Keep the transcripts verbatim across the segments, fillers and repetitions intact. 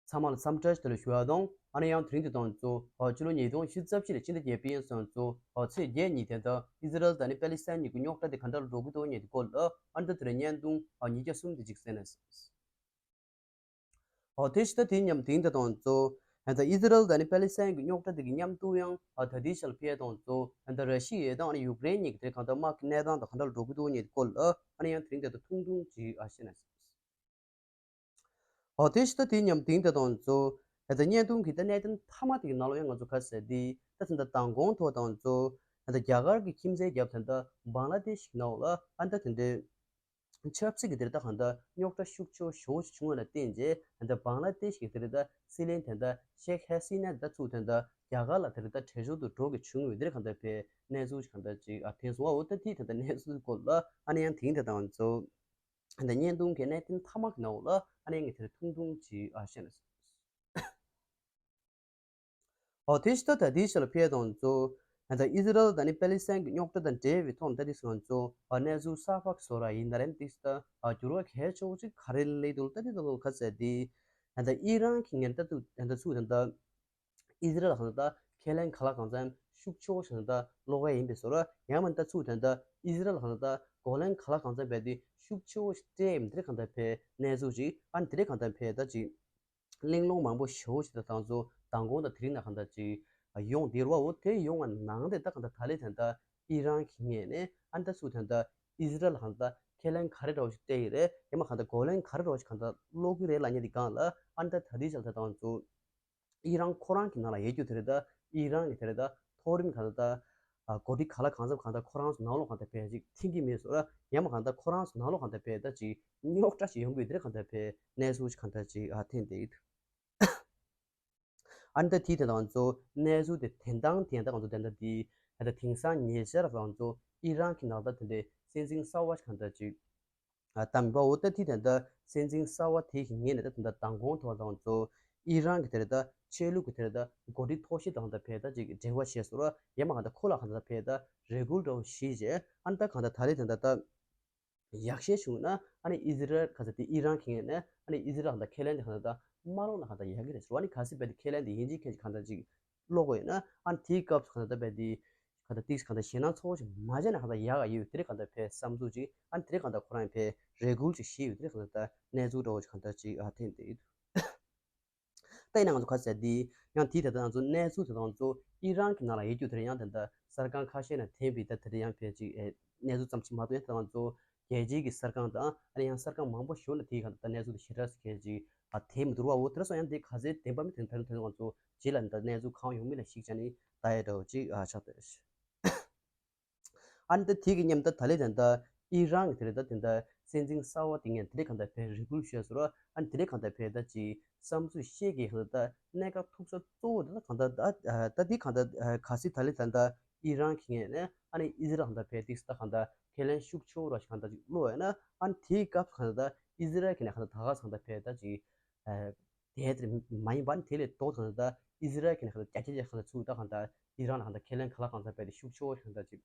ཚང་མ་ལ་འཚམས་འདྲི་བཀྲ་ཤིས་བདེ་ལེགས་ཞུ་བ་དང་། ཨ་ནི་ཡང་དེ་རིང་འདི་དང་གཙོ་ཕྱི་ལོ་ཉིས་སྟོང་ཉི་ཤུ་རྩ་བཞི་ལོའི་ཕྱི་ཟླ་བརྒྱད་པའི་ཉིན་སོང་གཙོ་ཚེས་བརྒྱད་ཉིན་དེ་འདྲ་ཨི་ཟི་རལ་དང་ནི་པེ་ལི་སི་ཐན་གཉིས་ཀྱི་རྙོག་དྲ་དེ་ག་འདྲ་ལ་འགྲོ་གི་འདུག་ཉེ་དེ་སྐོར་ལ་ཨ་ནི་ད་དེ་རིང་བརྙན་ཐུང་ཉིས་བརྒྱ་གསུམ་དེ་ཅིག་གསན་ན། ཨོ་དེ་ཕྱི་ཟླ་དེའི་མཉམ་དེང་དེ་དང་གཙོ་ཨ་ད་ཨི་ཟི་རལ་དང་ནི་པེ་ལི་སི་ཐན་གྱི་རྙོག་དྲ་དེ་གི་མཉམ་དུ་ཡང་ཨ་ད་དེའི་ཆར་ཕེ་དང་གཙོ་ཨ་ད་ར་ཤི་ཡ་དང་ཨ་ནི་ཡུཀ་རེན་གཉིས་ཀྱི་དེ་ག་འདྲ་དམག་གི་གནས་སྟངས་དང་ག་འདྲ་ལ་འགྲོ་གི་འདུག་ཉེ་དེ་སྐོར་ལ་ཨ་ནི་ཡང་དེ་རིང་དེ་ད་ཐུང་ཐུང་ཅིག་ཨ་བཤད་ན། ཨོ་དེ་ཕྱི་ཟླ་དེའི་མཉམ་དེང་དེ་དང་གཙོ་ཨ་ད་བརྙན་ཐུང་གི་ད་གནད་དོན་མཐའ་མ་དེ་གི་ནང་ལོགས་ཡང་ང་ཚོ་ག་ཟེར་དེ་ད་ད་ད་མདང་དགོང་ཐོག་དང་གཙོ་ཨ་ད་རྒྱ་གར་གྱི་ཁྱིམ་མཚེས་རྒྱབ་ད་ད་བང་ལ་དེ་ཤི་ནང་ལ་ཨ་ད་དེ་འདྲའི་ཆབ་སྲིད་ཀྱི་དེ་རེད་ད་གང་ལྟར་རྙོག་དྲ་ཤུགས་ཆེ་ཤོས་བྱུང་བ་ལ་བརྟེན་རྗེས་ད་ལྟ་བང་ལ་དེ་ཤི་གི་དེ་རེད་ད་སྲིད་བློན་དེ་འདྲ་ཤེག་ཧ་སི་ན་དེ་འདྲ་ཚུགས་དེ་འདྲ་རྒྱ་གར་ལ་དེ་རེད་ད་བྲོས་བྱོལ་དུ་འགྲོ་གི་བྱུང་བའི་དེ་རེད་གང་ལྟར་བའི་གནས་ཚུལ་གང་ལྟར་ཅིག་ཨ་ཐེངས་སོང་བ། འོ་ད་དེ་དེ་འདྲ་གནས་ཚུལ་སྐོར་ལ་ཨ་ནི་ཡང་དེང་དེ་དང་ཚོ་ད་བརྙན་ཐུང་གི་གནད་དོན་མཐའ་མ་གི་ནང་ལ་ཨ་ནི་ངས་དེ་རེད་ཐུང་ཐུང་ཅིག་ཨ་བཤད་ན། ཨོ་དེ་ཕྱི་ད་ལྟ་དེའི་ཕྱི་ལ་ཕེ་དང་གཙོ་ཨ་ད་ཨི་ཟི་རལ་དང་ནི་པེ་ལི་སི་ཐན་གྱི་རྙོག་དྲ་དང་འབྲེལ་བའི་ཐོག་ནས་ད་དེ་སོང་གཙོ་ཨ་གནས་ཚུལ་གསར་པ་བཟོ་ར་ཡིན་ད་རན་དེ་ད་ཨ་འགྱུར་བ་གལ་ཆེ་བོ་ཅིག་ག་རེ་སླེབས་འདུག་ད་དེ་ད་ལོ་ཁ་ཟེར་དེ་ཨ་ད་ཨི་རན་གྱི་ངན་ད་དུ་ཨ་ད་ཚུགས་ད་ད་ཨི་ཟི་རལ་ལ་གང་ད་ཁས་ལེན་ག་ལ་གང་འཚམ་ཤུགས་ཆེ་བོ་ཞིག་ད་ལོག་ཡ་ཡིན་པའི་བཟོ་ར་ཡང་མིན་ད་ཚུགས་ད་ད་ཨི་ཟི་རལ་ལ་གང་ད་གོ་ལན་ག་ལ་གང་འཚམ་བས་དེ་ཤུགས་ཆེ་བོ་ཞིག་སྤྲད་ཡིན་དེ་རེད་གང་ད་ཕེ་གནས་ཚུལ་ཅིག་ཨ་ནི་དེ་རེད་གང་ད་ཕེ་ད་ཅིག་གླེང་སློང་མང་པོ་ཞེ་པོ་ཞིག་དང་ད་ཚོ་མདང་དགོང་དང་དེ་རིང་ན་གང་ལྟར་ཅིག་ཡོང་བསྡད་རེད་བ། འོ་དེ་ཡོང་བ་ནང་དེ་ད་གང་ལྟར་ད་ལས་ད་ལྟ་ཨི་རན་གྱི་ངོས་ནས་ཨ་ནི་ད་ཚུགས་ད་ལྟ་ཨི་ཟི་རལ་ལ་གང་ལྟར་ཁས་ལེན་ག་རེ་འདྲ་བོ་ཞིག་སྤྲད་ཡི་རེད། ཡང་མ་གང་ལྟར་གོ་ལན་ག་རེ་འདྲ་བོ་ཞིག་གང་ལྟར་སློག་གི་རེད་ལབ་མཁན་དེ་སྒང་ལ་ཨ་ནི་ད་ད་ལྟའི་ཆར་ད་ད་ཚོ་ཨི་རན་ཁོ་རང་གི་ནང་ལ་ཡོད་རྒྱུ་དེ་རེད་ད། ཨི་རན་གྱི་དེ་རེད་ད་མཐོ་རིམ་གང་ལྟར་ད་ཨ་གོ་སྒྲིག་ག་ལ་གང་འཚམ་གང་ལྟར་ཁོ་རང་ཚོ་ནང་ལོགས་གང་ལྟར་ཕེ་ཅིག་འཐེན་གྱི་མེད་བཟོ་ར། ཡང་མ་གང་ལྟར་ཁོ་རང་ཚོ་ནང་ལོགས་གང་ལྟར་ཕེ་ད་ཅིག་རྙོག་དྲ་ཞིག་ཡོང་གི་ཡོད་དེ་རེད་གང་ལྟར་ཕེ་གནས་ཚུལ་ཞིག་གང་ལྟར་ཅིག་ཨ་ཐོན་བསྡད་ཡོད། ཨ་ནི་ད་དེའི་དེ་དང་ཚོ་གནས་ཚུལ་དེ་དེ་དང་དེ་དང་ཚོ་དེ་འདྲ་དེ་ད་དེང་སང་ཉེ་ཆར་དང་ཚོ་ཨི་རན་གྱི་ནང་ད་དེ་འདྲའི་སྲིད་འཛིན་གསར་བ་ཞིག་གང་ལྟར་ཅིག་ཨ་བདམས་པ། འོ་ད་དེ་དེ་འདྲ་སྲིད་འཛིན་གསར་བ་དེ་ཞིག་ངོས་ནས་ད་དེ་འདྲ་མདང་དགོང་ཐོག་དང་ཚོ་ཨི་རན་གྱི་དེ་རེད་ད་ཆོས་ལུགས་ཀྱི་དེ་རེད་ད་འགོ་ཁྲིད་མཐོ་ཤོས་དང་ད་ཕེ་ད་ཅིག་འབྲེལ་བ་བྱས་སོང་ར། ཡང་མ་གང་ལྟར་ཁོ་ལ་གང་ལྟར་ཕེ་ད་རེ་སྐུལ་འདྲ་བོ་ཞིག་བྱས། ཨ་ནི་ད་གང་ལྟར་ད་རེས་དེ་འདྲ་ད་ཡག་ཤོས་བྱུང་ན་ཨ་ནི་ཨི་ཟི་རལ་ག་ས་དེ་ཨི་རན་གྱི་ངོས་ནས་ཨ་ནི་ཨི་ཟི་རལ་གང་ལྟར་ཁས་ལེན་དེ་གང་ལྟར་ད་མ་སློག་ན་གང་ལྟར་ཡག་གི་རེད་ཟེར་བ། ཨ་ནི་གལ་སྲིད་རྦད་དེ་ཁས་ལེན་དེ་ཡིན་གཅིག་མཁན་གཅིག་གང་ལྟར་ཅིག་སློག་དགོས་ཡོད་ན་ཨ་ནི་དེའི་སྐབས་སུ་གང་ལྟར་ད་རྦད་དེ་གང་ལྟར་ཏིག་གང་ལྟར་ཞེད་སྣང་ཚ་བོ་ཞིག་མ་བྱས་ན་གང་ལྟར་ཡག་ག་ཡོད་དེ་རེད་གང་ལྟར་ཕེ་བསམ་ཚུལ་ཅིག་ཨ་ནི་དེ་རེད་གང་ལྟར་ཁོ་རང་ཕེ་རེ་སྐུལ་ཅིག་བྱས་ཡོད་དེ་རེད་གང་ལྟར་ད་གནས་ཚུལ་འདྲ་བོ་ཅིག་གང་ལྟར་ཅིག་ཨ་ཐོན་བསྡད་ཡོད། ད་ཡིན་ན་ང་ཚོ་ག་ཟེར་འདི་ཡང་དེའི་དེ་ད་ང་ཚོ་གནས་ཚུལ་དེ་ང་ཚོ་ཨི་རན་གྱི་ནང་ལ་ཡོད་རྒྱུ་དེ་རེད། ཡང་དེ་འདྲ་གསར་ཁང་ཁ་ཤས་ནས་ཐོན་པའི་ད་དེ་རེད་ཡང་ཕལ་ཅིག་ཨེ་གནས་ཚུལ་ཙམ་ཞིག་མ་གཏོགས་ཡང་དེ་ང་ཚོ་རྒྱལ་སྤྱིའི་གི་གསར་ཁང་དང་ཨ་ནི་ཡང་གསར་ཁང་མང་པོ་ཞིག་ནས་དེའི་ག་ད་གནས་ཚུལ་དེ་ཞེ་དྲག་ཞིག་ཕལ་ཅིག་ཨ་ཐོན་མི་འདུག་བ། འོ་དེ་ར་སོང་ཡང་དེ་ག་ཚོད་བདེན་པ་མིན་དེ་ད་དེ་ང་ཚོ་རྗེས་ལ་ད་གནས་ཚུལ་གང་ཡོང་མིན་ལ་གཞིགས་བྱས་ནས་ད་ཡ་འདྲ་བོ་ཅིག་ཨ་ཆགས་བསྡད། ཨ་ནི་ད་དེ་གི་མཉམ་ད་ད་ལས་ད་ད་ཨི་རན་གྱི་དེ་རེད་ད་དེ་ད་སྲིད་འཛིན་གསར་བ་དེ་ངས་དེ་རེད་གང་ལྟར་ཕེ་རེ་སྐུལ་ཞུས་སོང་ར། ཨ་ནི་དེ་རེད་གང་ལྟར་ཕེ་ད་ཅིག་བསམ་ཚུལ་བཤད་ཀྱི་གང་ལྟར་ད་གནད་འགག་ཐུག་ས་གཙོ་བོ་དེ་ད་གང་ལྟར་ད་ད་དེ་གང་ལྟར་ག་སྲིད་ད་ལས་ད་ད་ཨི་རན་གྱི་ངས་ནས་ཨ་ནི་ཨི་ཟི་རལ་གང་ལྟར་ཕེ་ཏིག་ད་གང་ལྟར་ཁས་ལེན་ཤུགས་ཆེ་བོ་ར་ཞིག་གང་ལྟར་ཅིག་བློ་ཡོད་ན་ཨ་ནི་དེའི་སྐབས་གང་ལྟར་ད་ཨི་ཟི་རལ་གྱི་ནས་གང་ལྟར་ད་ག་གང་ལྟར་ཕེ་ད་ཅིག་དེ་དེར་མ་ཡིན་པར་དེ་ལས་ལྡོག་ཐང་ད་ཨི་ཟི་རལ་གྱི་ནས་གང་ལྟར་རྒྱ་ཆེ་ཆེ་གང་ལྟར་ཚུགས་ད་གང་ལྟར་ཨི་རན་ལ་གང་ལྟར་ཁས་ལེན་ག་ལ་གང་ལྟར་བས་ཏེ་ཤུགས་ཆེ་བོ་གང་ལྟར་ཅིག་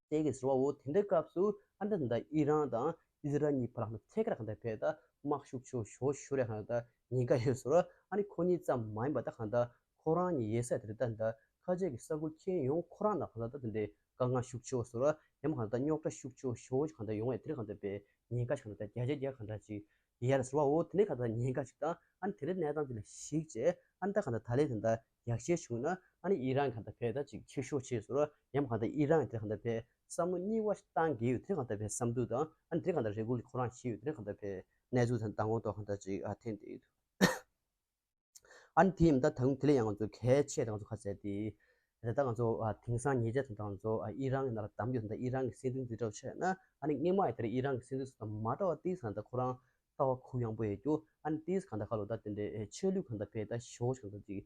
སྟེར་གི་ཟེར་བའོ། དེ་འདྲའི་སྐབས་སུ་ཨ་ནི་ད་ད་ཨི་རན་དང་ཨི་ཟི་རལ་གཉིས་བར་ལ་གང་ལྟར་ཐད་ཀར་གང་ལྟར་བས་ད་དམག་ཤུགས་ཆེ་བོ་ཞོ་ཞོ་རེ་གང་ལྟར་ཉེན་ཁ་ཡོད་ཟེར་བ། ཨ་ནི་ཁོ་གཉིས་ཙམ་མ་ཡིན་པ་ད་གང་ལྟར་ཁོ་རང་གཉིས་ཡོད་ས་དེ་རེད་ད་ད་ཁ་ཆེ་གི་ས་ཁུལ་ཁྱེར་ཡོང་ཁོ་རང་ལ་གང་ལྟར་ད་དེ་འདྲའི་དཀའ་ངལ་ཤུགས་ཆེ་བོ་ཟེར་བ་ཡང་མ་གང་ལྟར་རྙོག་དྲ་ཤུགས་ཆེ་བོ་ཞོ་གང་ལྟར་ཡོང་བས་དེ་རེད་གང་ལྟར་བས་ཉེན་ཁ་གང་ལྟར་བརྒྱ་ཆ་བརྒྱ་གང་ལྟར་ཅིག་ཡར་སོང་བ། འོ་དེ་ནས་གང་ལྟར་ཉེན་ཁ་ཅིག་དང་ཨ་ནི་དེ་རིང་གནས་སྟངས་དེ་ལ་གཞིགས་བྱས་ཨ་ནི་ད་གང་ལྟར་ད་ལས་དེ་འདྲ་ཡག་ཤོས་བྱུང་ན་ཨ་ནི་ཨི་རན་གང་ལྟར་བས་ད་ཅིག་ཆེ་ཤོས་བྱས་སོང་ར། ཡང་གང་ལྟར་ཨི་རན་དེ་གང་ལྟར་བས་བསམ་བློ་གཉིས་པ་ཞིག་བཏང་གི་ཡོད་དེ་གང་ལྟར་བས་བསམ་འདུག་དང་ཨ་ནི་དེ་གང་ལྟར་རེ་སྐུལ་ཁོ་རང་བྱས་ཡོད་དེ་གང་ལྟར་བས་གནས་ཚུལ་དང་མདང་དགོང་ཐོག་གང་ལྟར་ཅིག་ཨ་ཐོན་བསྡད་ཡོད། ཨ་ནི་དེ་ཡིན་ད་ད་དུང་དེ་ལས་ཡང་ང་ཚོ་གལ་ཆེ་ད་ང་ཚོ་ཁ་གསལ་དེ། ད་ལྟ་ང་ཚོ་ཨ་དེང་སང་ཉེ་ཆར་དང་ད་ང་ཚོ་ཨ་ཨི་རན་གྱི་ནང་ལ་བདམས་ཡོད་ད་ཨི་རན་གྱི་སྲིད་འཛིན་འཛིན་གྲྭ་བྱས་ན་ཨ་ནི་སྔོན་མ་ཡི་དེར་ཨི་རན་གྱི་སྲིད་འཛིན་སུ་དང་མ་འདྲ་བ་ཏིས་གང་ལྟར་ཁོ་རང་ལྟ་བ་གུ་ཡངས་པོ་ཡོད་རྒྱུ། ཨ་ནི་ཏིས་གང་ལྟར་ཁ་ལོ་ད་དེ་འདྲའི་ཆོས་ལུགས་གང་ལྟར་བས་ད་ཞོ་གང་ལྟར་ཅིག་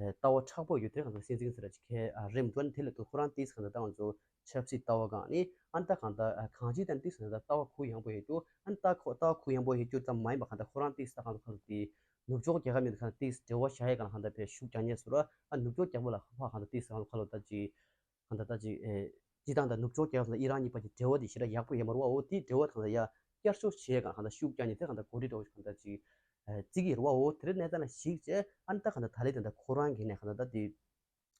ལྟ་བ་མཁྲེགས་པོ་ཡོད་དེ་གང་ལྟར་སྲིད་འཛིན་ཟེར་ར་ཅིག་གས་རེམ་ཏོན་དེ་ལས་ཏུ་ཁོ་རང་ཏིས་གང་ལྟར་ད་ང་ཚོ་ཆབ་སྲིད་ལྟ་བ་གང་ནི་ཨ་ནི་ད་གང་ལྟར་གང་ཅི་ད་ཏིས་གང་ལྟར་ལྟ་བ་གུ་ཡངས་པོ་ཡོད་རྒྱུ། ཨ་ནི་ད་ཁོ་ལྟ་བ་གུ་ཡངས་པོ་ཡོད་རྒྱུ་ཙམ་མ་ཡིན་པ་གང་ལྟར་ཁོ་རང་ཏིས་ད་གང་ལྟར་ཁ་ལོ་དེ། ནུབ་ཕྱོགས་རྒྱལ་ཁབ་མི་དེ་གང་ལྟར་ཏིས་འབྲེལ་བ་བཞག་ཡས་གང་ལ་གང་ལྟར་བས་ཤུགས་རྒྱག་ཉེས་སུ་ར། ཨ་ནུབ་ཕྱོགས་རྒྱལ་ཁབ་ལ་ཧ་ཕ་གང་ལྟར་ཏིས་གང་ལ་ཁ་ལོ་ད་ཅི་གང་ལྟར་ད་ཅི་ཨེ་ཅི་དང་ད་ནུབ་ཕྱོགས་རྒྱལ་ཁབ་དང་ཨི་རན་གཉིས་བར་གྱི་འབྲེལ་བ་དེ་ཞེ་དྲག་ཡག་པོ་ཡོད་མ་རེད་བ། འོ་དེའི་འབྲེལ་བ་གང་ལ་ཡ་བསྐྱར་གསོ་བྱེད་ཡས་གང་ལ་གང་ལྟར་ཤུགས་རྒྱག་ཉེས་དེ་གང་ལྟར་གོ་སྒྲིག་འགྲོ་གང་ལྟར་ཅི་ བརྩི་གི་རེད་བ། འོ་དེ་འདྲའི་གནས་སྟངས་ལ་གཞིགས་བྱས་ཨ་ནི་ད་གང་ལྟར་ད་ལན་དེ་འདྲ་ཁོ་རང་གིས་ནས་གང་ལྟར་ད་དེ།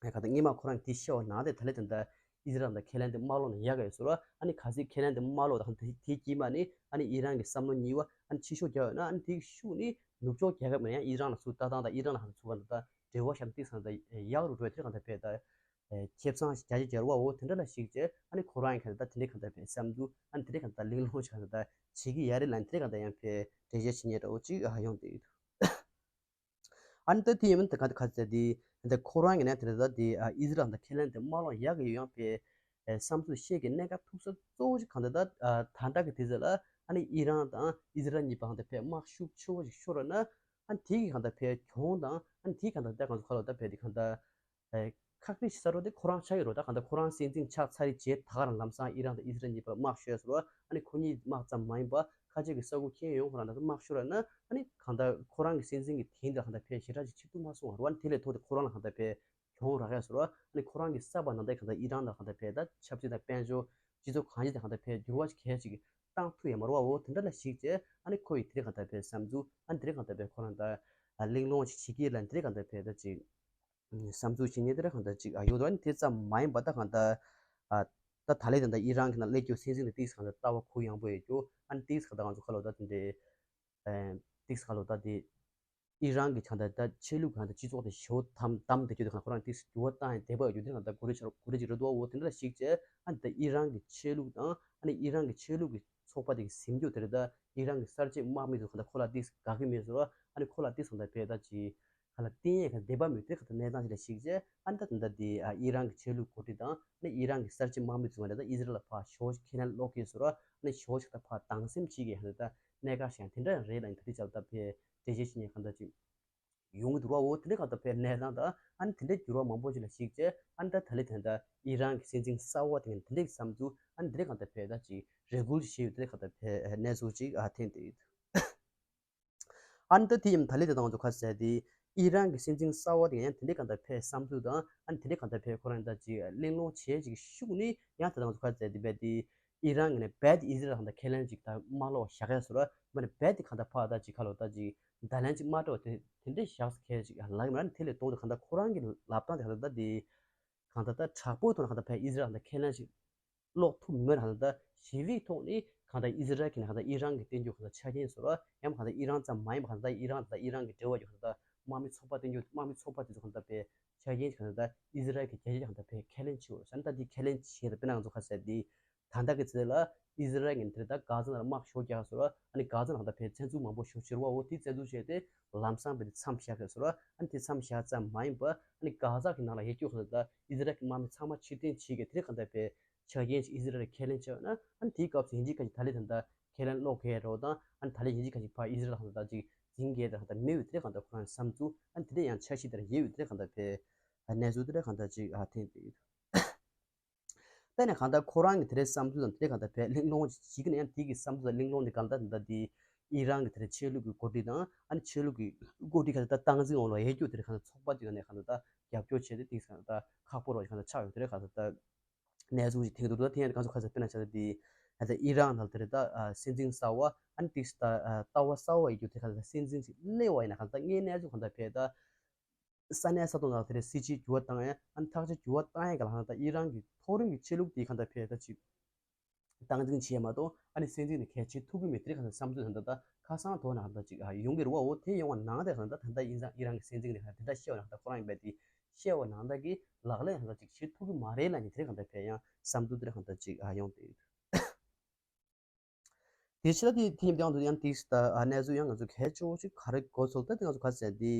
ཨ་གང་ལྟར་སྔོན་མ་ཁོ་རང་གིས་དེ་བཤད་པ་ནང་དེ་ད་ལན་དེ་འདྲ་ཨི་ཟི་རལ་དང་ཁེ་ལན་དེ་མ་སློག་ན་ཡག་གི་ཡོད་ཟེར་བ། ཨ་ནི་གལ་སྲིད་ཁེ་ལན་དེ་མ་སློག་ད་གང་ལྟར་དེ་དཀྱིལ་མ་ནི་ཨ་ནི་ཨི་རན་གྱི་བསམ་བློ་གཉིས་པ་ཨ་ནི་ཕྱི་ཤོག་རྒྱག་ཡོད་ན་ཨ་ནི་དེའི་ཤུགས་ནི་ནུབ་ཕྱོགས་རྒྱལ་ཁབ་ནས་ཡང་ཨི་རན་ལ་ཚུར་ལྟ་སྟངས་དང་ཨི་རན་ལ་གང་ལྟར་ཚུར་ག་ད་འབྲེལ་བ་བཞག་ན་ཏིག་ཙམ་ད་ཡག་རུ་འགྲོ་ཡ་དེ་གང་ལྟར་བས་ད། ཨེ་ཁེ་བཟང་ཞིག་རྒྱ་ཆེ་རྒྱལ་བ་འོ་དེ་འདྲ་ལ་གཞིགས་བྱས་ཨ་ནི་ཁོ་རང་གིས་གང་ལྟར་དེ་འདྲའི་གང་ལྟར་བས་བསམ་ཚུལ་ཨ་ནི་དེ་འདྲའི་གང་ལྟར་གླེང་སློང་ཞིག་གང་ལྟར་བྱེད་ཀྱི་ཡ་རེད་ལ་དེ་འདྲའི་གང་ལྟར་ཡང་བས་འགྲེལ་བཤད་བྱེད་མཁན་འདྲ་བོ་ཅིག་ཨ་ཡོང་བསྡད་ཡོད། ཨ་ནི་ད་དེ་ཡིན་མིན་ད་ག་ད་ག་ཚད་དེ་ད་ཁོ་རང་གིས་ནས་དེ་འདྲ་ད་དེ་ཨ་ཨི་ཟི་རལ་དང་ཁེ་ལན་དེ་མ་སློག་ཡག་གི་ཡོད་ཡང་བས་ཨེ་བསམ་ཚུལ་བཤད་ཀྱི་གནད་འགག་ཐུག་ས་གཙོ་བོ་ཞིག་གང་ལྟར་ད་ཨ་ད་ལྟ་གི་དུས་ཚོད་ལ་ཨ་ནི་ཨི་རན་དང་ཨི་ཟི་རལ་གཉིས་པོ་གང་ལྟར་བས་དམག་ཤུགས་ཆེ་བོ་ཞིག་ཤོར་བ་ན་ཨ་ནི་དེ་གི་གང་ལྟར་བས་གྱོང་དང་ཨ་ནི་དེ་གང་ལྟར་ད་གང་ཚོ་ཁ་ལོ་ད་བས་དེ་གང་ལྟར། ཨེ་ཁག་དཀྲི་ཞིག་ཟེར་རོ་དེ་ཁོ་རང་ཆགས་ཡོད་རོ། ད་གང་ལྟར་ཁོ་རང་སྲིད་འཛིན་ཆགས་ཚར་རྗེས་ད་ག་རང་ལམ་སང་ཨི་རན་དང་ཨི་ཟི་རལ་གཉིས་པ་དམག་ཤོར་ཟེར་རོ། ཨ་ནི་ཁོ་གཉིས་དམག་ཙམ་མ་ཡིན་པ་ཁ་ཆེ་གི་ས་ཁུལ་ཁྱེར་ཡོང་ཁོ་རང་ད་དམག་ཤོར་ན་ཨ་ནི་གང་ལྟར་ཁོ་རང་གི་སྲིད་འཛིན་གྱི་དེང་དུ་གང་ལྟར་ཕེ་ཞེ་དྲག་ཅིག་ཆེ་ཐུབ་མ་སོང་བ་རོ། ཨ་ནི་དེ་ལས་ཐོག་དེ་ཁོ་རང་ལ་གང་ལྟར་ཕེ་གྱོང་རག་ཡ་ཟེར་རོ། ཨ་ནི་ཁོ་རང་གི་ས་བ་ནང་ད་གང་ལྟར་ཨི་རན་དང་གང་ལྟར་ཕེ་ད་ཆབ་སྲིད་དང་དཔལ་འབྱོར་སྤྱི་ཚོགས་གང་ཅི་དང་གང་ལྟར་ཕེ་འགྱུར་བ་ཞིག་གལ་ཅིག་བཏང་ཐུབ་ཡ་མ་རོ་བ་འོ་དེ་འདྲ་ལ་གཞིགས་བྱས་ཨ་ནི་ཁོ་ཡི་དེ་རིང་གང་ལྟར་ཕེ་བསམ་ཚུལ་ཨ་ནི་དེ་རིང་གང་ལྟར་ཕེ་ཁོ་རང་ད་གླེང་སློང་ཞིག་བྱེད་ཀྱི་ལ་དེ་རིང་གང་ལྟར་ཕེ་ད་ཅིག་བསམ་ཚུལ་ཞིག་ཉན་དེ་ར་གང་ལྟར་ཅིག་ཨ་ཡོད་དོ། ཨ་ནི་དེ་ཙམ་མ་ཡིན་པ་ད་གང་ལྟར་ཨ་ད་ད་ལས་ད་ལྟ་ཨི་རན་གྱི་ནང་སླེབས་རྒྱུ་སྲིད་འཛིན་དེ་ཏིག་ཙམ་གང་ལྟར་ལྟ་བ་ཁུག་ཡངས་པོ་ཡོད་རྒྱུ། ཨ་ནི་ཏིག་ཙམ་གང་ལྟར་ང་ཚོ་ཁ་ལོ་ད་དེ་འདྲའི་ཨ་ཏིག་ཙམ་གང་ལོ་ད་དེ་ཨི་རན་གྱི་གང་ལྟར་ད་ཆོས་ལུགས་གང་ལྟར་སྤྱི་ཚོགས་དེ་ཞེ་པོ་དམ་དམ་དེ་རྒྱུ་དེ་གང་ཁོ་རང་ཏིག་ཙམ་འགྱུར་བ་བཏང་ཡང་བདེ་པོ་ཡོད་རྒྱུ་དེ་གང་ལྟར་གོ་རེ་ཆ་གོ་རེ་ཅིག་རེད་འདུག་འོ་དེ་འདྲ་ཞིག་བྱས་ཨ་ནི་ད་ཨི་རན་གྱི་ཆོས་ལུགས་དང་ཨ་ནི་ཨི་རན་གྱི་ཆོས་ལུགས་ཀྱི་ཚོགས་པ་དེ་གི་ཟིན་རྒྱུ་དེ་རེད། ད་ཨི་རན་གྱི་གསར་བརྗེ་དམག་མི་ཚོ་གང་ལྟར་ཁོ་ལ་ཏིག་ཙམ་དགའ་གི་མེད་ཟེར་བ། ཨ་ནི་ཁོ་ལ་ཏིག་ཙམ་གང་ལྟར་བས་ད་ཅིག་ག་ལ་བསྟན་ཡས་ག་བདེ་པ་མེད་དེ་ག་ད་གནས་སྟངས་ཅིག་ལ་གཞིགས་རྗེས་ཨ་ནི་ད་ད་ལྟ་དེ་ཨ་ཨི་རན་གྱི་ཆོས་ལུགས་འགོ་ཁྲིད་དང་ཨ་ནི་ཨི་རན་གྱི་གསར་བརྗེ་དམག་མི་ཚོ་ང་ད་ད་ཨི་ཟི་རལ་ལ་ཕར་ཞོ་ཁས་ལེན་སློག་གི་ཟེར་བ། ཨ་ནི་ཞོ་ཞིག་ད་ཕར་སྡང་སེམས་བྱེད་ཀྱི་ཧ་ད་གནད་འགག་ཞིག་དེ་འདྲ་རེད་ལ་ད་དེ་ཅག་ད་ཕེ་འགྲེལ་བཤད་བྱེད་ཉེན་གང་ད་ཅིག་ཡོང་གི་འདུག་བ། འོ་དེ་འདྲ་གང་ད་ཕེ་གནས་སྟངས་ད་ཨ་ནི་དེ་འདྲའི་འགྱུར་བ་མང་པོ་ཅིག་ལ་གཞིགས་རྗེས་ཨ་ནི་ད་ད་ལྟ་དེ་ད་ཨི་རན་གྱི་སྲིད་འཛིན་གསར་བ་དེ་ང་དེ་འདྲའི་བསམ་ཚུལ་ཨ་ནི་དེ་འདྲ་གང་ད་ཕེ་ད་ཅིག་རེ་སྐུལ་བྱེད་ཡོད་དེ་འདྲ་གང་ད་ཕེ་གནས་ཚུལ་ཅིག་ཨ་ཐེན་དེ་ཡོད། ཨ་ནི་ད་དེ་ཡིན་ད་ལི་དེ་དང་ཚོ་ཁ་ཟེར་དེ་ཨི་རན་གྱི་སྲིད་འཛིན་གསར་བ་དེ་ཡང་དེ་འདྲའི་གང་ལྟར་ཕེ་བསམ་ཚུལ་དང་ཨ་ནི་དེ་འདྲའི་གང་ལྟར་ཕེ་ཁོ་རང་ད་ཅིག་གླེང་སློང་བྱེད་ཅིག་ཤུགས་ནི་ཡང་དེ་དང་ཚོ་ཁ་ཟེར་དེ་བས་དེ་ཨི་རན་གྱི་ནས་བས་དེ་ཨི་ཟི་རལ་གང་ལྟར་ཁས་ལེན་ཅིག་ད་མ་ལོག་བཞག་ཡ་ཟེར་བ་མ་ནི་བས་དེ་གང་ལྟར་ཕ་ད་ཅིག་ཁ་ལོ་ད་ཅིག་ད་ལན་ཅིག་མ་སྤྲོ་དེ་དེ་འདྲའི་བཞག་ཁས་ཅིག་ལག་མ་ནི་དེ་ལས་གཏོང་དུ་གང་ལྟར་ཁོ་རང་གི་ལབ་སྟངས་དེ་གང་ལྟར་ད་དེ་གང་ལྟར་ད་དྲག་པོའི་ཐོག་ནས་གང་ལྟར་ཕེ་ཨི་ཟི་རལ་གང་ལྟར་ཁས་ལེན་ཅིག་སློག་ཐུབ་མེད་ཧ་ད་ཞི་བའི་ཐོག་ནས་གང་ལྟར་ཨི་ཟི་རལ་གྱི་ནང་གང་ལྟར་ཨི་རན་གྱི་བསྟན་རྒྱུ་གང་ལྟར་ཆ་རྐྱེན་བཟོ་ར་ཡང་གང་ལྟར་ཨི་རན་ཙམ་མ་ཡིན་པ་གང་ལྟར་ཨི་རན་དང་ཨི་རན་གྱི་འབྲེལ་བ་ཡོད་གང་ལྟར་དམག་མི་ཚོགས་པ་བསྟན་རྒྱུ་དམག་མི་ཚོགས་པ་དེ་ཚོ་གང་ལྟར་པའི་ཆ་རྐྱེན་གང་ལྟར་ཨི་ཟི་རལ་གྱི་རྒྱལ་སྤྱི་གང་ལྟར་པའི་ཁས་ལེན་བྱེད་འོས་ས་ད་དེ་ཁས་ལེན་བྱེད་ད་དཔེར་ན་ང་ཚོ་ཁ་ཟེར་དེ་ད་ལྟ་གི་ཚེ་ལ་ཨི་ཟི་རལ་གྱི་དེ་ད་གྷ་ཛ་ནང་ལ་དམག་ཤོར་རྒྱག་བཟོ་ར་ཨ་ནི་གྷ་ཛ་ནང་གང་ལྟར་པའི་བཙན་འཛུལ་མང་པོ་ཤོར་ཕྱིར་བ་འོ་དེ་བཙན་འཛུལ་བྱས་ཏེ་ལམ་སང་པའི་དེ་མཚམས་བཞག་གི་བཟོ་ར་ཨ་ནི་དེ་མཚམས་བཞག་ཙམ་མ་ཡིན་པ་ཨ་ནི་གྷ་ཛ་གི་ནང་ལ་ཡོད་རྒྱུ་གང་ལྟར་ཨི་ཟི་རལ་གྱི་དམག་མི་ཚང་མ་ཕྱིར་འཐེན་བྱེད་ཀྱི་དེ་རིང་གང་ལྟར་པའི་ཆ་རྐྱེན་ཅིག་ཨི་ཟི་རལ་ཁས་ལེན་བྱས་ན་ཨ་ནི་དེའི་སྐབས་སུ་ཡིན་གཅིག་ཁ་ཅིག་ད་ལི་ད་ལྟ་ཁས་ལེན་སློག་གི་རོགས་དང་ཨ་ནི་ད་ལི་ཡིན་གཅིག་ཁ་ཅིག་ཕར་ཨི་ཟི་རལ་ལ་གང་ལྟར་ཅིག་འཛིང་གི་དེ་གང་ལྟར་མེད་པའི་དེ་གང་ལྟར་ཁོ་རང་བསམ་ཚུལ་ཨ་ནི་དེ་འདྲ་ཡང་འཆར་གཞི་དེ་ཡོད་པའི་དེ་གང་ལྟར་པའི་གནས་ཚུལ་དེ་འདྲ་གང་ལྟར་ཅིག་ཨ་ཐེན་དེ་ཡོད། ད་ནས་གང་ལྟར་ཁོ་རང་གི་དེ་འདྲའི་བསམ་ཚུལ་དང་དེ་འདྲ་གང་ལྟར་པའི་གླེང་སློང་ཅིག་བྱེད་ཀྱི་ན་ཡང་དེ་གི་བསམ་ཚུལ་དང་གླེང་སློང་དེ་གང་ལྟར་དེ་འདྲ་དེ་ཨི་རན་གི་དེ་འདྲ་ཆོས་ལུགས་ཀྱི་འགོ་ཁྲིད་དང་ཨ་ནི་ཆོས་ལུགས་ཀྱི་འགོ་ཁྲིད་གང་ལྟར་སྟངས་འཛིན་འོག་ལ་ཡོད་རྒྱུ་དེ་འདྲ་གང་ལྟར་ཚོགས་པ་དེ་ག་ནས་གང་ལྟར་རྒྱབ་སྐྱོར་བྱས་ཏེ་དེ་གང་ལྟར་ཁག་པོ་རོགས་གང་ལྟར་ཆགས་ཡོད་དེ་འདྲ་གང་ལྟར། གནས་ཚུལ་ཞིག་ཐེངས་དུ་ད་ཐེངས་གང་ཚོ་ཁ་ཚ་དཔེར་ན་ཆ་ཚ་དེ་ཨ་ད་ཨི་རན་ནང་དེ་རེད་ད་སྲིད་འཛིན་གསར་བ་ཨ་ནི་ཏིག་ད་ལྟ་བ་གསར་བ་ཡི་རྒྱུ་དེ་ག་ད་སྲིད་འཛིན་ཞིག་སླེབས་པ་ཡིན་ན་གང་ད་ངའི་གནས་ཚུལ་གང་ད་ཕེ་ད་ས་གནས་ས་ཐོག་ནང་དེ་རེད་སྲིད་ཇུས་འགྱུར་བ་བཏང་ཡ་ཨ་ནི་ཐག་གཅོད་འགྱུར་བ་བཏང་ཡ་ག་ལ་གང་ད་ཨི་རན་གྱི་མཐོ་རིམ་གྱི་ཆོས་ལུགས་དེ་གང་ད་ཕེ་ད་ཅིག་སྟངས་འཛིན་བྱས་མ་གཏོགས་ཨ་ནི་སྲིད་འཛིན་དེ་གལ་ཆེ་ཐུབ་ཀྱི་མེད་དེ་རེད་གང་ད་བསམ་ཚུལ་གང་ད་ད་ཁ་སང་ཐོག་ན་གང་ད་ཅིག་ཨ་ཡོང་གི་རེད་བ། འོ་དེ་ཡོང་བ་ནང་དེ་གང་ད་ད་ད་ཡིན་ཙང་ཨི་རན་གྱི་སྲིད་འཛིན་དེ་གང་ད་དེ་འདྲ་བཤད་བ་ན་གང་ད་ཁོ་རང་ཡིན་པས་དེ། བཤད་པ་ནང་ལྟར་གྱི་ལག་ལེན་ཧ་ཅིག་བྱེད་ཐུབ་ཀྱི་མ་རེད་ལབ་ནས་དེ་རིང་གང་ལྟར་ཕེ་ཡང་བསམ་ཚུལ་དེ་རིང་གང་ལྟར་ཅིག་ཨ་ཡོང་དེ་ཡོད། དེ་ཕྱི་ལ་དེ་དེ་ཡིན་པའང་དུ་ཡང་ཏིག་ད་ཨ་གནས་ཚུལ་ཡང་ང་ཚོ་གལ་ཆེ་བོ་ཞིག་ག་རེ་གོ་ཚོད་ད་དེ་ང་ཚོ་ག་ཟེར་དེ་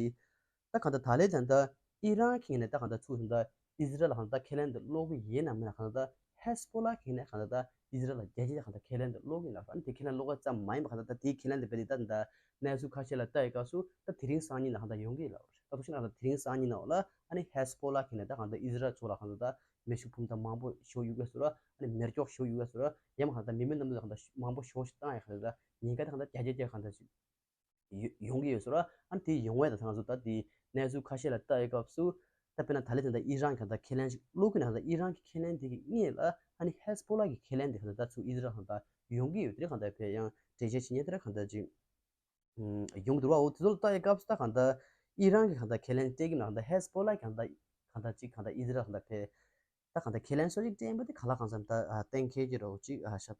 ད་གང་ལྟར་ད་ལས་ད་ལྟ་ཨི་རན་གྱི་ནས་ད་གང་ལྟར་ཚུགས་ད་ཨི་ཟི་རལ་ལ་གང་ལྟར་ཁས་ལེན་དུ་སློག་གི་ཡིན་ནམ་མིན་ན་གང་ལྟར་ཧེ་སི་བྷོ་ལ་གི་ནས་གང་ལྟར་ཨི་ཟི་རལ་ལ་རྒྱལ་སྤྱི་ལ་གང་ལྟར་ཁས་ལེན་དུ་སློག་གི་ཡིན་ལ་ཨ་ནི་དེ་ཁས་ལེན་སློག་ག་ཙམ་མ་ཡིན་པ་གང་ལྟར་ད་དེའི་ཁས་ལེན་དུ་བས་དེ་ད་ད་གནས་ཚུལ་ཁ་ཤས་ལ་ལྟ་ཡི་སྐབས་སུ་ད་དེ་རིང་སང་ཉིན་ལ་གང་ལྟར་ཡོང་གི་ཡིན་ལ། ད་ཐུག་ཤིང་ལ་དེ་རིང་སང་ཉིན་ནང་ལ་ཨ་ནི་ཧེ་སི་བྷོ་ལ་གི་ནས་ད་གང་ལྟར་ཨི་ཟི་རལ་ཚོ་ལ་གང་ལྟར་མེ་ཤུགས་འཕུར་མདའ་མང་པོ་ཤོར་ཡོད་ག་ཟེར་ར་ཨ་ནི་མེ་སྒྱོགས་ཤོར་ཡོད་ག་ཟེར་ར་ཡང་མ་གང་ལྟར་མི་མེད་གནམ་གྲུ་གང་ལྟར་མང་པོ་ཤོར་ཞིག་བཏང་ཡོད་ག་ཟེར་ར་ཉེན་ཁ་ད་གང་ལྟར་བརྒྱ་ཆ་བརྒྱ་གང་ལྟར་ཞིག་ཡོང་གི་ཡོད་ཟེར་ར་ཨ་ནི་དེ་ཡོང་བས་ད་ང་ཚོ་ད་དེ་གནས་ཚུལ་ཁ་ཤས་ལ་ལྟ་ཡི་སྐབས་སུ་ད་དཔེར་ན་ད་ལས་དེ་འདྲ་ཨི་རན་གང་ལྟར་ཁས་ལེན་ཞིག་བླུག་གི་ན་གང་ལྟར་ཨི་རན་གི་ཁས་ལེན་དེ་གི་སྔོན་ལ་ཨ་ནི་ཧེ་སི་བྷོ་ལ་གི་ཁས་ལེན་དེ་གང་ལྟར་ད་ཚུར་ཨི་ཟི་རལ་གང་ལྟར་ཡོང་གི་ཡོད་དེ་གང་ལྟར་བས་ཡང་འགྲེལ་བཤད་བྱེད་ཉེན་དེ་གང་ལྟར་ཅིག་ཡོང་གི་འདུག་བ། འོ་དེ་ཚོ་ལ་ལྟ་ཡི་སྐབས་སུ་ད་གང་ལྟར་ཨི་རན་གྱི་གང་ལྟར་ཁས་ལེན་སྤྲད་ཀྱི་མེད། གང་ལྟར་ཧེ་སི་བྷོ་ལ་གང་ལྟར་གང་ལྟར་ཅིག་གང་ལྟར་ཨི་ཟི་རལ་གང་ལྟར་ཕེ་ད་གང་ལྟར་ཁས་ལེན་སོ་ཅིག་སྤྲད་པ་དེ་ག་ལ་གང་འཚམ་ད་གཏན་འཁེལ་གྱི་རོགས་ཅིག་ཤ་ད།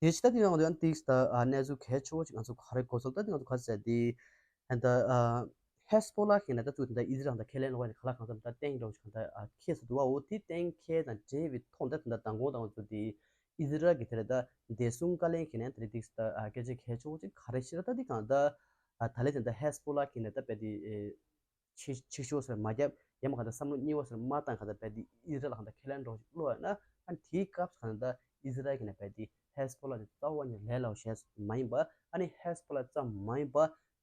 དེ་ཕྱི་ད་དེ་ཡང་དེ་ཡང་ཏིག་ད་གནས་ཚུལ་གལ་ཆེ་བོ་ཅིག་ང་ཚོ་ག་རེ་གོ་ཚོད་ད་དེ་ང་ཚོ་ག་ཟེར་དེ་ད་ཧེ་སི་བྷོ་ལ་ཁས་ལེན་ད་ཚུལ་དེ་ད་ཨི་ཟི་རལ་དང་ཁས་ལེན་ལོག་པ་ནི་ག་ལ་གང་འཚམ་ད་གཏན་འཁེལ་རོགས་ཅིག་གང་ལྟར་ཁས་སུ་འདུག་བ། འོ་དེ་གཏན་འཁེལ་དང་འབྲེལ་བའི་ཐོག་ད་དེ་ད་མདང་དགོང་དང་ང་ཚོ་དེ་ཨི་ཟི་རལ་གྱི་དེ་རེད་ད་བདེ་སྲུང་བཀའ་བློན་གྱིས་ནས་དེ་རེད་ཏིག་ད་སྐད་ཆ་གལ་ཆེ་བོ་ཅིག་ག་རེ་བཤད་ད་དེ་གང་ད་ད་ལས་དེ་ད་ཧེ་སི་བྷོ་ལ་གྱིས་ནས་ད་བས་དེ་ཆིག་ཆིག་ཤོག་ཟེར་མ་བརྒྱབ་ཡང་མ་གང་ད་བསམ་བློ་གཉིས་པ་ཟེར་མ་བཏང་གང་ད་བས་དེ་ཨི་ཟི་རལ་གང་ད་ཁས་ལེན་རོགས་ཅིག་བློ་ཡོད་ན་ཨ་ནི་དེའི་སྐབས་གང་ད་ཨི་ཟི་རལ་གྱིས་ནས་བས་དེ་ཧེ་སི་བྷོ་ལ་དེ་རྩ་བ་ནས་ལས་སླ་བོ་བྱས་མ་ཡིན་པ་ཨ་ནི་ཧེ་སི་བྷོ་ལ་ཙམ་མ་ཡིན་པ་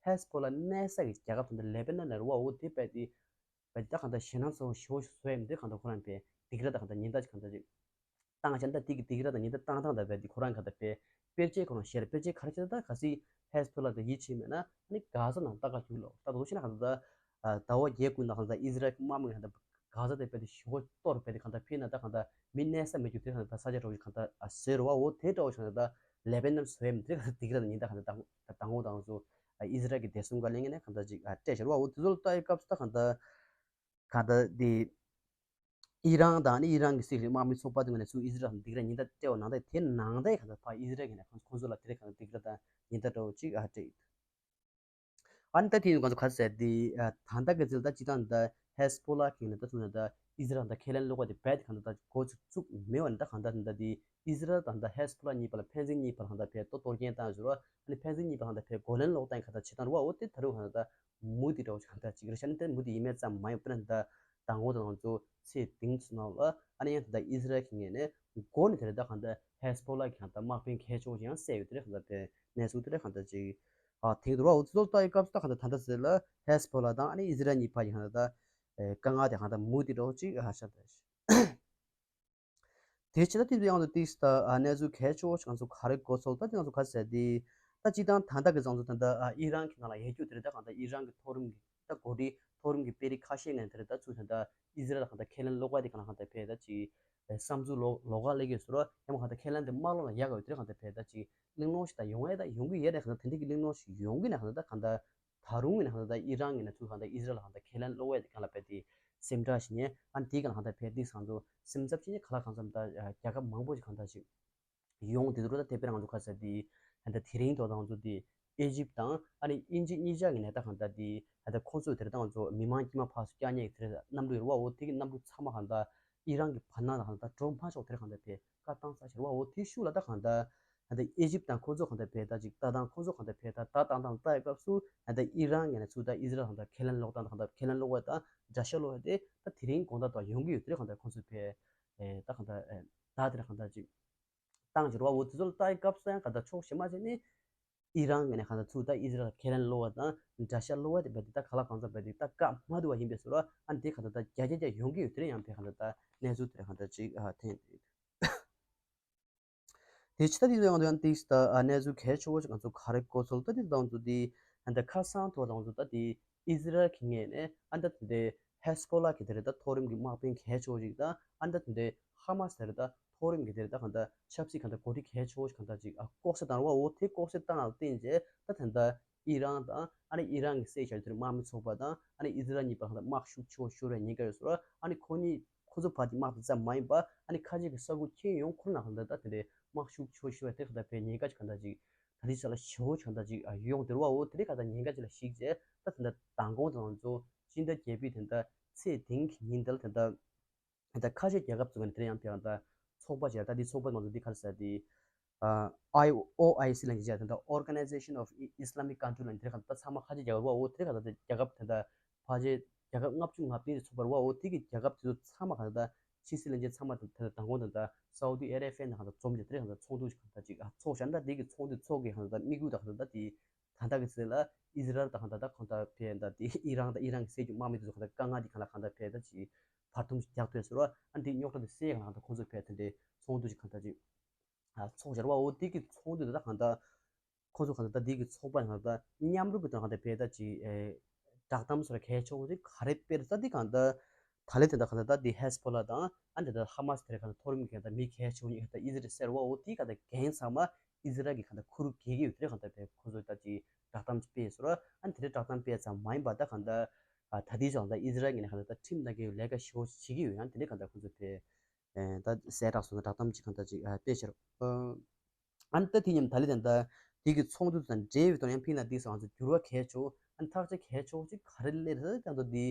ཧེ་སི་བྷོ་ལ་གནས་ས་གི་རྒྱལ་ཁབ་དེ་ད་ལེ་པེ་ནན་ལ་རུ་བ། འོ་དེ་བས་དེ་བས་དེ་ད་གང་ད་ཞེད་སྣང་ཚ་བོ་ཞེ་བོ་ཞིག་བཟོ་ཡ་མི་འདུག་གང་ད་ཁོ་རང་བས་སྡིགས་ར་ད་གང་ད་ཉེན་བརྡ་ཅིག་གང་ད་ཅིག་བཏང་བྱས་ད་དེ་གི་སྡིགས་ར་དང་ཉེན་བརྡ་བཏང་སྟངས་ད་བས་དེ་ཁོ་རང་ག་ད་བས་དཔེར་བརྗོད་ཁོ་རང་བཤད་རེད། དཔེར་བརྗོད་ག་རེ་བྱས་ད་ག་སི་ཧེ་སི་བྷོ་ལ་དེ་ཡིད་ཆེས་མེད་ན་ཨ་ནི་གྷ་ཟ་ནང་ལྟ་ག་རྒྱུག་ལོ་ད་དུ་ཤེས་ན་ག་ད་ད་ཟླ་བ་བརྒྱད་དགུ་ནང་ག་ད་ཨི་ཟི་རལ་གྱི་དམག་མི་ག་ད་གྷ་ཟ་དེ་བས་དེ་ཞེ་བོ་གཏོར་བས་དེ་ག་ད་ཕི་ན་ད་ག་ད་མི་གནས་ས་མེད་རྒྱུ་དེ་ག་ད་ས་ཆ་རོ་ག་ད་ཟེར་བ། འོ་དེ་འདྲ་བོ་ཞིག་ད་ལེ་པེ་ནན་བཟོ་ཡ་མི་དེ་ག་ད་སྡིགས་ར་དང་ཉེན་བརྡ་ག་ད་ད་ད་ངོ་དང་ཚོ་ཨི་ཟི་རལ་གྱི་བདེ་སྲུང་བཀའ་བློན་ངོས་ནས་ག་ད་ཅིག་སྤྲད་བྱས་ར་བ། འོ་དེ་ཚོ་ལ་ལྟ་ཡི་སྐབས་སུ་ད་ག་ད་ག་ད་དེ། ཨི་རན་དང་ནི་ཨི་རན་གྱི་སྲིད་ལ་དམག་མི་ཚོགས་པ་དེ་ནས་ཚུར་ཨི་ཟི་རལ་ལ་སྡིགས་ར་ཉེན་བརྡ་སྤྲད་པ་ནང་ལྟར་དེ་ནང་ལྟར་གང་ལྟར་ཕར་ཨི་ཟི་རལ་གྱིས་ནས་ཁོང་ཚོ་ལ་དེ་རིང་གང་ལྟར་སྡིགས་ར་དང་ཉེན་བརྡ་འདྲ་བོ་ཅིག་ཨ་སྤྲད་ཡོད། ཨ་ནི་ད་དེ་ཡིན་ང་ཚོ་ག་ཟེར་དེ་ད་ལྟ་གི་ཚུལ་ད་སྤྱི་བཏང་ད་ཧེ་སི་བྷོ་ལ་གིས་ནས་ད་ཚུར་ནས་ད་ཨི་ཟི་རལ་དང་ཁས་ལེན་ལོག་པ་དེ་རྦད་གང་ལྟར་ད་འགོ་ཚུགས་ཚུགས་མེད་པ་ནི་ད་གང་ལྟར་ད་དེ་ཨི་ཟི་རལ་དང་ད་ཧེ་སི་བྷོ་ལ་གཉིས་བར་ལ་ཕན་ཚུན་གཉིས་བར་ལ་གང་ལྟར་ཕེ་ཏོ་གཏོར་སྐྱོན་བཏང་ཟེར་བ། ཨ་ནི་ཕན་ཚུན་གཉིས་བར་ལ་གང་ལྟར་ཕེ་རྒོལ་ལན་སློག་སྟངས་གང་ལྟར་བྱེད་སྟངས་རེད་བ། འོ་དེ་ད་རུང་གང་ལྟར་མུ་མཐུད་འདྲ་བོ་ཞིག་གང་ལྟར་ཅིག་རེད་ཤག་ནི་དེ་མུ་མཐུད་ཡིན་མེད་ཙམ་མ་ཡིན་པ་ནི་ད་མདང་དགོང་དང་ང་ཚོ་ཚེས་དེང་ཚོ་ནང་ལ་ཨ་ནི་ཡང་ད་ལྟ་ཨི་ཟི་རལ་གྱི་ངོས་ནས་འགོ་ནས་དེ་རེད་ད་གང་ལྟར་ཧེ་སི་བྷོ་ལ་གི་གང་ལྟར་དམག་དཔོན་གལ་ཆེ་བོ་ཞིག་ཡང་བསད་ཡོད་དེ་རེད། གང་ལྟར་དེ་གནས་ཚུལ་དེ་རེད་གང་ལྟར་ཅིག་ཨ་དེང་དུ་རོ་འུ་ཚོ་ལྟ་ཡི་སྐབས་སུ་ད་གང་ལྟར་ད་ལྟ་ཟེར་ལ་ཧེ་སི་བྷོ་ལ་དང་ཨ་ནི་ཨི་ཟི་རལ་གཉིས་བར་གྱི་གང་ལྟར་ད་དཀའ་ངལ་དེ་གང་ལྟར་མུ་མཐུད་འདྲ་བོ་ཅིག་ཧ་ཤ་ད་ཞིག་དེ་ཕྱི་ད་དེ་ཡང་དུ་ཏིས་ད་གནས་ཚུལ་གལ་ཆེ་བོ་ཞིག་ང་ཚོ་ག་རེ་གོ་ཚོད་ད་དེ་ང་ཚོ་ག་ཟེར་དེ་ད་སྤྱི་བཏང་ད་ལྟ་གི་ང་ཚོ་ད་ལྟ་ཨི་རན་གྱི་ནང་ལ་ཡོད་རྒྱུ་དེ་རེད། ད་གང་ལྟར་ཨི་རན་གྱི་མཐོ་རིམ་གྱི་ད་འགོ་ཁྲིད་མཐོ་རིམ་གྱི་དཔོན་རིགས་ཁ་ཤས་ངན་དེ་རེད། ད་ཚུར་ད་ལྟ་ཨི་ཟི་རལ་ལ་གང་ལྟར་ཁས་ལེན་ལོག་པ་དེ་གང་ལ་གང་ལྟར་ཕེ་ད་ཅིག་བསམ་ཚུལ་ལོག་ལོག་ག་ལེགས་ཡོད་ཟེར་རོ། ཡང་མ་གང་ལྟར་ཁས་ལེན་དེ་མ་ལོག་ན་ཡག་ག་ཡོད་དེ་རེད། གང་ལྟར་ཕེ་ད་ཅིག་གླེང་སློང་ཞིག་ད་ཡོང་ཡ་ད་ཡོང་གི་ཡོད་རེད། གང་ལྟར་དེ་འདྲ་གི་གླེང་སློང་ཞིག་ཡོང་གི་ན་གང་ལྟར་ད་གང་ལྟར། ད་རུང་ཡིན་ན་གང་ལྟར་ཨི་རན་ཡིན་ན་ཚུར་གང་ལྟར་ཨི་ཟི་རལ་ལ་གང་ལྟར་ཁས་ལེན་ལོག་པའི་དེ་གང་ལ་བས་དེ་སེམས་ཁྲལ་ཞིག་ཉན། ཨ་ནི་དེའི་གང་ལ་གང་ལྟར་བས་དེ་སང་ཚོ་སེམས་འཚབ་ཞིག་ཉན། གང་ལ་གང་འཚམ་ད་རྒྱལ་ཁབ་མང་པོ་ཞིག་གང་ལྟར་ཞིག་ཡོང་དེ་དུ་ད་དེ་དཔེར་ང་ཚོ་ཁ་ས་དེ་ད་དེ་རིང་ཐོག་ད་ང་ཚོ་དེ་ཨེ་ཇིབ་དང་ཨ་ནི་དབྱིན་ཇི་གཉིས་ཆ་གི་ནས་ད་གང་ལྟར་དེ་ད་ཁོང་ཚོས་དེར་ད་ང་ཚོ་མི་མང་དཀྱིལ་མ་ཕར་ཚུར་བཀྱག་ཉེས་ཀྱི་དེར་གནམ་གྲུ་ཡོད་རེད་བ། འོ་དེ་གི་གནམ་གྲུ་ཚང་མ་གང་ལྟར་ཨི་རན་གྱི་བར་སྣང་ལ་གང་ལྟར་འགྲོ་མ་ཆོག་དེར་གང་ལྟར་བས་བཀའ་བཏང་ཚར་ཞེས་རེད་བ། འོ་དེ་ཤུགས་ལ་ད་གང་ལྟར། ད་ལྟ་ཨེ་ཇིབ་དང་ཁོང་ཚོ་གང་ལྟར་བས་ད་ཅིག་ལྟ་སྟངས་ཁོང་ཚོ་གང་ལྟར་བས་ད་ད་བཏང་སྟངས་ལྟ་ཡི་སྐབས་སུ་ད་ལྟ་ཨི་རན་ངོས་ནས་ཚུར་ད་ཨི་ཟི་རལ་གང་ལྟར་ཁས་ལེན་ལོག་སྟངས་གང་ལྟར་ཁས་ལེན་ལོག་པ་དང་འགྲེལ་བཤད་ལོག་པ་དེ་ད་དེ་རིང་དགོང་དག་ཏུ་ཡོང་གི་ཡོད་དེ་རེད། གང་ལྟར་ཁོང་ཚོས་བས་ད་གང་ལྟར་ད་དེ་ར་གང་ལྟར་ཅིག་བཏང་ཅིག་རེད་བ། འོ་དེ་ཚོ་ལ་ལྟ་ཡི་སྐབས་སུ་ཡང་གང་ལྟར་ཕྱོགས་གཞན་མ་བྱས་ནས་ཨི་རན་ངོས་ནས་གང་ལྟར་ཚུར་ད་ཨི་ཟི་རལ་ཁས་ལེན་ལོག་པ་དང་འགྲེལ་བཤད་ལོག་པ་དེ་བས་དེ་ད་ག་ལ་གང་འཚམ་བས་དེ་ད་བཀག་མ་ཐུབ་པ་ཡིན་པས་སོ་ར། ཨ་ནི་དེ་གང་ལྟར་ད་བརྒྱ་ཆ་བརྒྱ་ཡོང་གི་ཡོད་དེ་རེད། ཡང་བས་གང་ལྟར་ད་གནས་ཚུལ་དེ་ར་གང་ལྟར་ཅིག་ཨ་འཐེན་ཡོད། དེ་ཕྱི་ད་དེ་ཡང་དེ་ཡང་ཏིག་ད་གནས་ཚུལ་གལ་ཆེ་བོ་ཞིག་ང་ཚོ་ག་རེ་གོ་ཚོད་ད་དེ་དང་དུ་དེ་ཨ་ད་ཁ་སང་ཐོག་དང་དུ་ད་དེ་ཨི་ཟི་རལ་གྱི་ངོས་ནས་ཨ་ད་དེ་ཧེ་སི་བྷོ་ལ་གི་དེ་རེད་ད་མཐོ་རིམ་གྱི་དམག་དཔོན་གལ་ཆེ་བོ་ཞིག་དང་ཨ་ད་དེ་ཧ་མ་སི་དེ་རེད་ད་མཐོ་རིམ་གྱི་དེ་རེད་ད་གང་ལྟར་ཆབ་སྲིད་གང་ལྟར་འགོ་ཁྲིད་གལ་ཆེ་བོ་ཞིག་གང་ལྟར་ཅིག་ཨ་ལྐོག་ཟ་བཏང་ར་བ། འོ་དེ་ལྐོག་ཟ་བཏང་ལ་བརྟེན་རྗེས་ད་དེ་ད་ཨི་རན་དང་ཨ་ནི་ཨི་རན་གྱི་སྲིད་བྱ་དེར་དམག་མི་ཚོགས་པ་དང་ཨ་ནི་ཨི་ཟི་རལ་གཉིས་བར་གང་ལྟར་དམག་ཤུགས་ཆེ་བོ་ཤོར་བའི་ཉེན་ཁ་ཡོད་ཟེར་བ། ཨ་ནི་ཁོ་གཉིས་ཁོ་ཚོ་བར་གྱི་དམག་དེ་ཙམ་མ་ཡིན་པ་ཨ་ནི་ཁ་ཆེ་གི་ས་ཁུལ་ཁྱོན་ཡོངས་ཁོ་ན་གང་ལྟར་ད་དེ་འདྲའི་དམག་ཤུགས་ཆེ་བོ་ཤོར་བའི་དེ་གང་ལྟར་བའི་ཉེན་ཁ་ཅིག་གང་ལྟར་ཅིག་ད་དེ་ཆ་ལ་ཞེ་བོ་གང་ལྟར་ཅིག་ཡོང་དེ་རུ་བ། འོ་དེ་རིགས་གང་ལྟར་ཉེན་ཁ་ཅིག་ལ་གཞིགས་རྗེས་ད་དེ་འདྲ་མདང་དགོང་དང་ང་ཚོ་སྤྱི་ཟླ་བརྒྱད་པའི་དེ་འདྲ་ཚེས་དེང་གི་ཉིན་དེ་ལ་དེ་འདྲ་ད་ལྟ་ཁ་ཆེ་རྒྱལ་ཁབ་ཚོ་ག་ནས་དེ་ཡང་དེ་ཡང་ད་ཚོགས་པ་བྱས། ད་འདི་ཚོགས་པ་མང་ཚོགས་འདི་ག་རེ་ཟེར་ཏེ་ཨ་ཨའི་ཨོ་ཨའི་སི་ལ་ཡིན་ཅེས་དེ་ད་Organization of Islamic Country ལ་ཡིན། དེ་ག་ད་ཚང་མ་ཁ་ཆེ་རྒྱལ་ཁབ་རུ་བ། འོ་དེ་ག་ད་རྒྱལ་ཁབ་དེ་ད་ཕལ་ཆེར་རྒྱལ་ཁབ་ལྔ་བཅུ་ང་བདུན་ཅིག་ཚོགས་པ་རུ་བ། འོ་དེ་གི་རྒྱལ་ཁབ་དེ་ཚོ་ཚང་མ་ག་ད་ཕྱི་སྲིད་བློན་ཆེན་ཚང་མ་དེ་ད་དང་གོང་དེ་ད་སའུ་ཏི་ཨ་རེ་བྷི་ཡ་ན་ག་ད་འཛོམས་ཀྱི་དེ་ག་ད་ཚོགས་འདུ་ཞིག་ག་ད་ཅིག་ཨ་ཚོགས་བཞག་ན་ད་དེ་གི་ཚོགས་འདུ་ཚོགས་ཀྱི་ག་ད་དམིགས་ཡུལ་ད་ག་ད་ད་དེ། ད་ལྟ་གི་ཚེ་ལ་ཨི་ཟི་རལ་དང་ད་ལྟ་ཁོང་ད་ཕེ་ད་དེ་ཨི་རན་དང་ཨི་རན་གྱི་སྲིད་ཀྱི་དམག་མི་དེ་ཚོ་ག་ད་དཀའ་ངལ་དེ་གང་ལ་གང་ད་ཕེ་ད་ཅིག་བར་འདུམ་ཞིག་རྒྱག་ཐུབ་ཟེར་བ། ཨ་འདི་རྙོག་དྲ་དེ་སེལ་གང་ལ་གང་ད་ཁོང་ཚོ་ཕེ་ད་འདྲའི་ཚོགས་འདུ་ཞིག་གང་ད་ཅིག་ཨ་ཚོགས་བཞག་བ། འོ་དེ་གི་ཚོགས་འདུ་དེ་ད་གང་ད་ཁོང་ཚོ་གང་ད་ད་དེ་གི་ཚོགས་པ་གང་ད་མཉམ་རུབ་ཀྱི་དང་གང་ད་ཕེ་ད་ཅིག་ཨེ་བསྒྲགས་གཏམ་སོགས་གལ་ཆེ་བོ་དེ་ག་རེ་སྤེལ་ད་དེ་གང་ད་ད་ལེ་དེ་ད་གང་ད་ད་དེ་ཧེ་སི་བྷོ་ལ་དང་ཨ་འདི་ད་ཧ་མ་སི་དེ་རེ་གང་ད་མཐོ་རིམ་གི་ད་མི་གལ་ཆེ་བོ་གཉིས་གང་ད་ཨི་ཟི་རལ་ཟེར་བ། འོ་དེ་གང་ད་འགན་ཚང་མ་ ཨི་ཟི་རལ་གྱི་གང་ལྟར་ཁུ་རུ་རྒྱལ་གྱི་ཡོད་དེ་རེད། གང་ལྟར་པའི་ཁོ་ཚོ་ད་ཅིག་བསྒྲགས་གཏམ་ཅིག་སྤེལ་སོང་ར། ཨ་ནི་དེ་འདྲའི་བསྒྲགས་གཏམ་སྤེལ་ཙམ་མ་ཡིན་པ་ད་གང་ལྟར་ད་ལྟའི་ཆ་ལ་ཨི་ཟི་རལ་གྱི་ནས་གང་ལྟར་ད་ཁྲིམས་ལྟ་གི་ལས་ཀ་ཞེ་པོ་ཅིག་བྱེད་ཀྱི་ཡོད། ཡང་དེ་འདྲའི་གང་ལྟར་ཁོ་ཚོ་དེ་ད་གསལ་བསྒྲགས་སོང་ན་བསྒྲགས་གཏམ་ཅིག་གང་ལྟར་ཅིག་སྤེལ་ཕྱིར། ཨ་ནི་ད་དེ་མཉམ་ད་ལི་དང་ད་དེ་གི་ཚོགས་འདུ་དང་འབྲེལ་བའི་ཐོག་ཡང་ཕིན་ན་དེ་སང་ཚོ་འགྱུར་བ་གལ་ཆེ་བོ། ཨ་ནི་ཐག་གཅོད་གལ་ཆེ་བོ་ཅིག་ག་རེ་སླེབས་རེད། ད་ཚོ་དེ་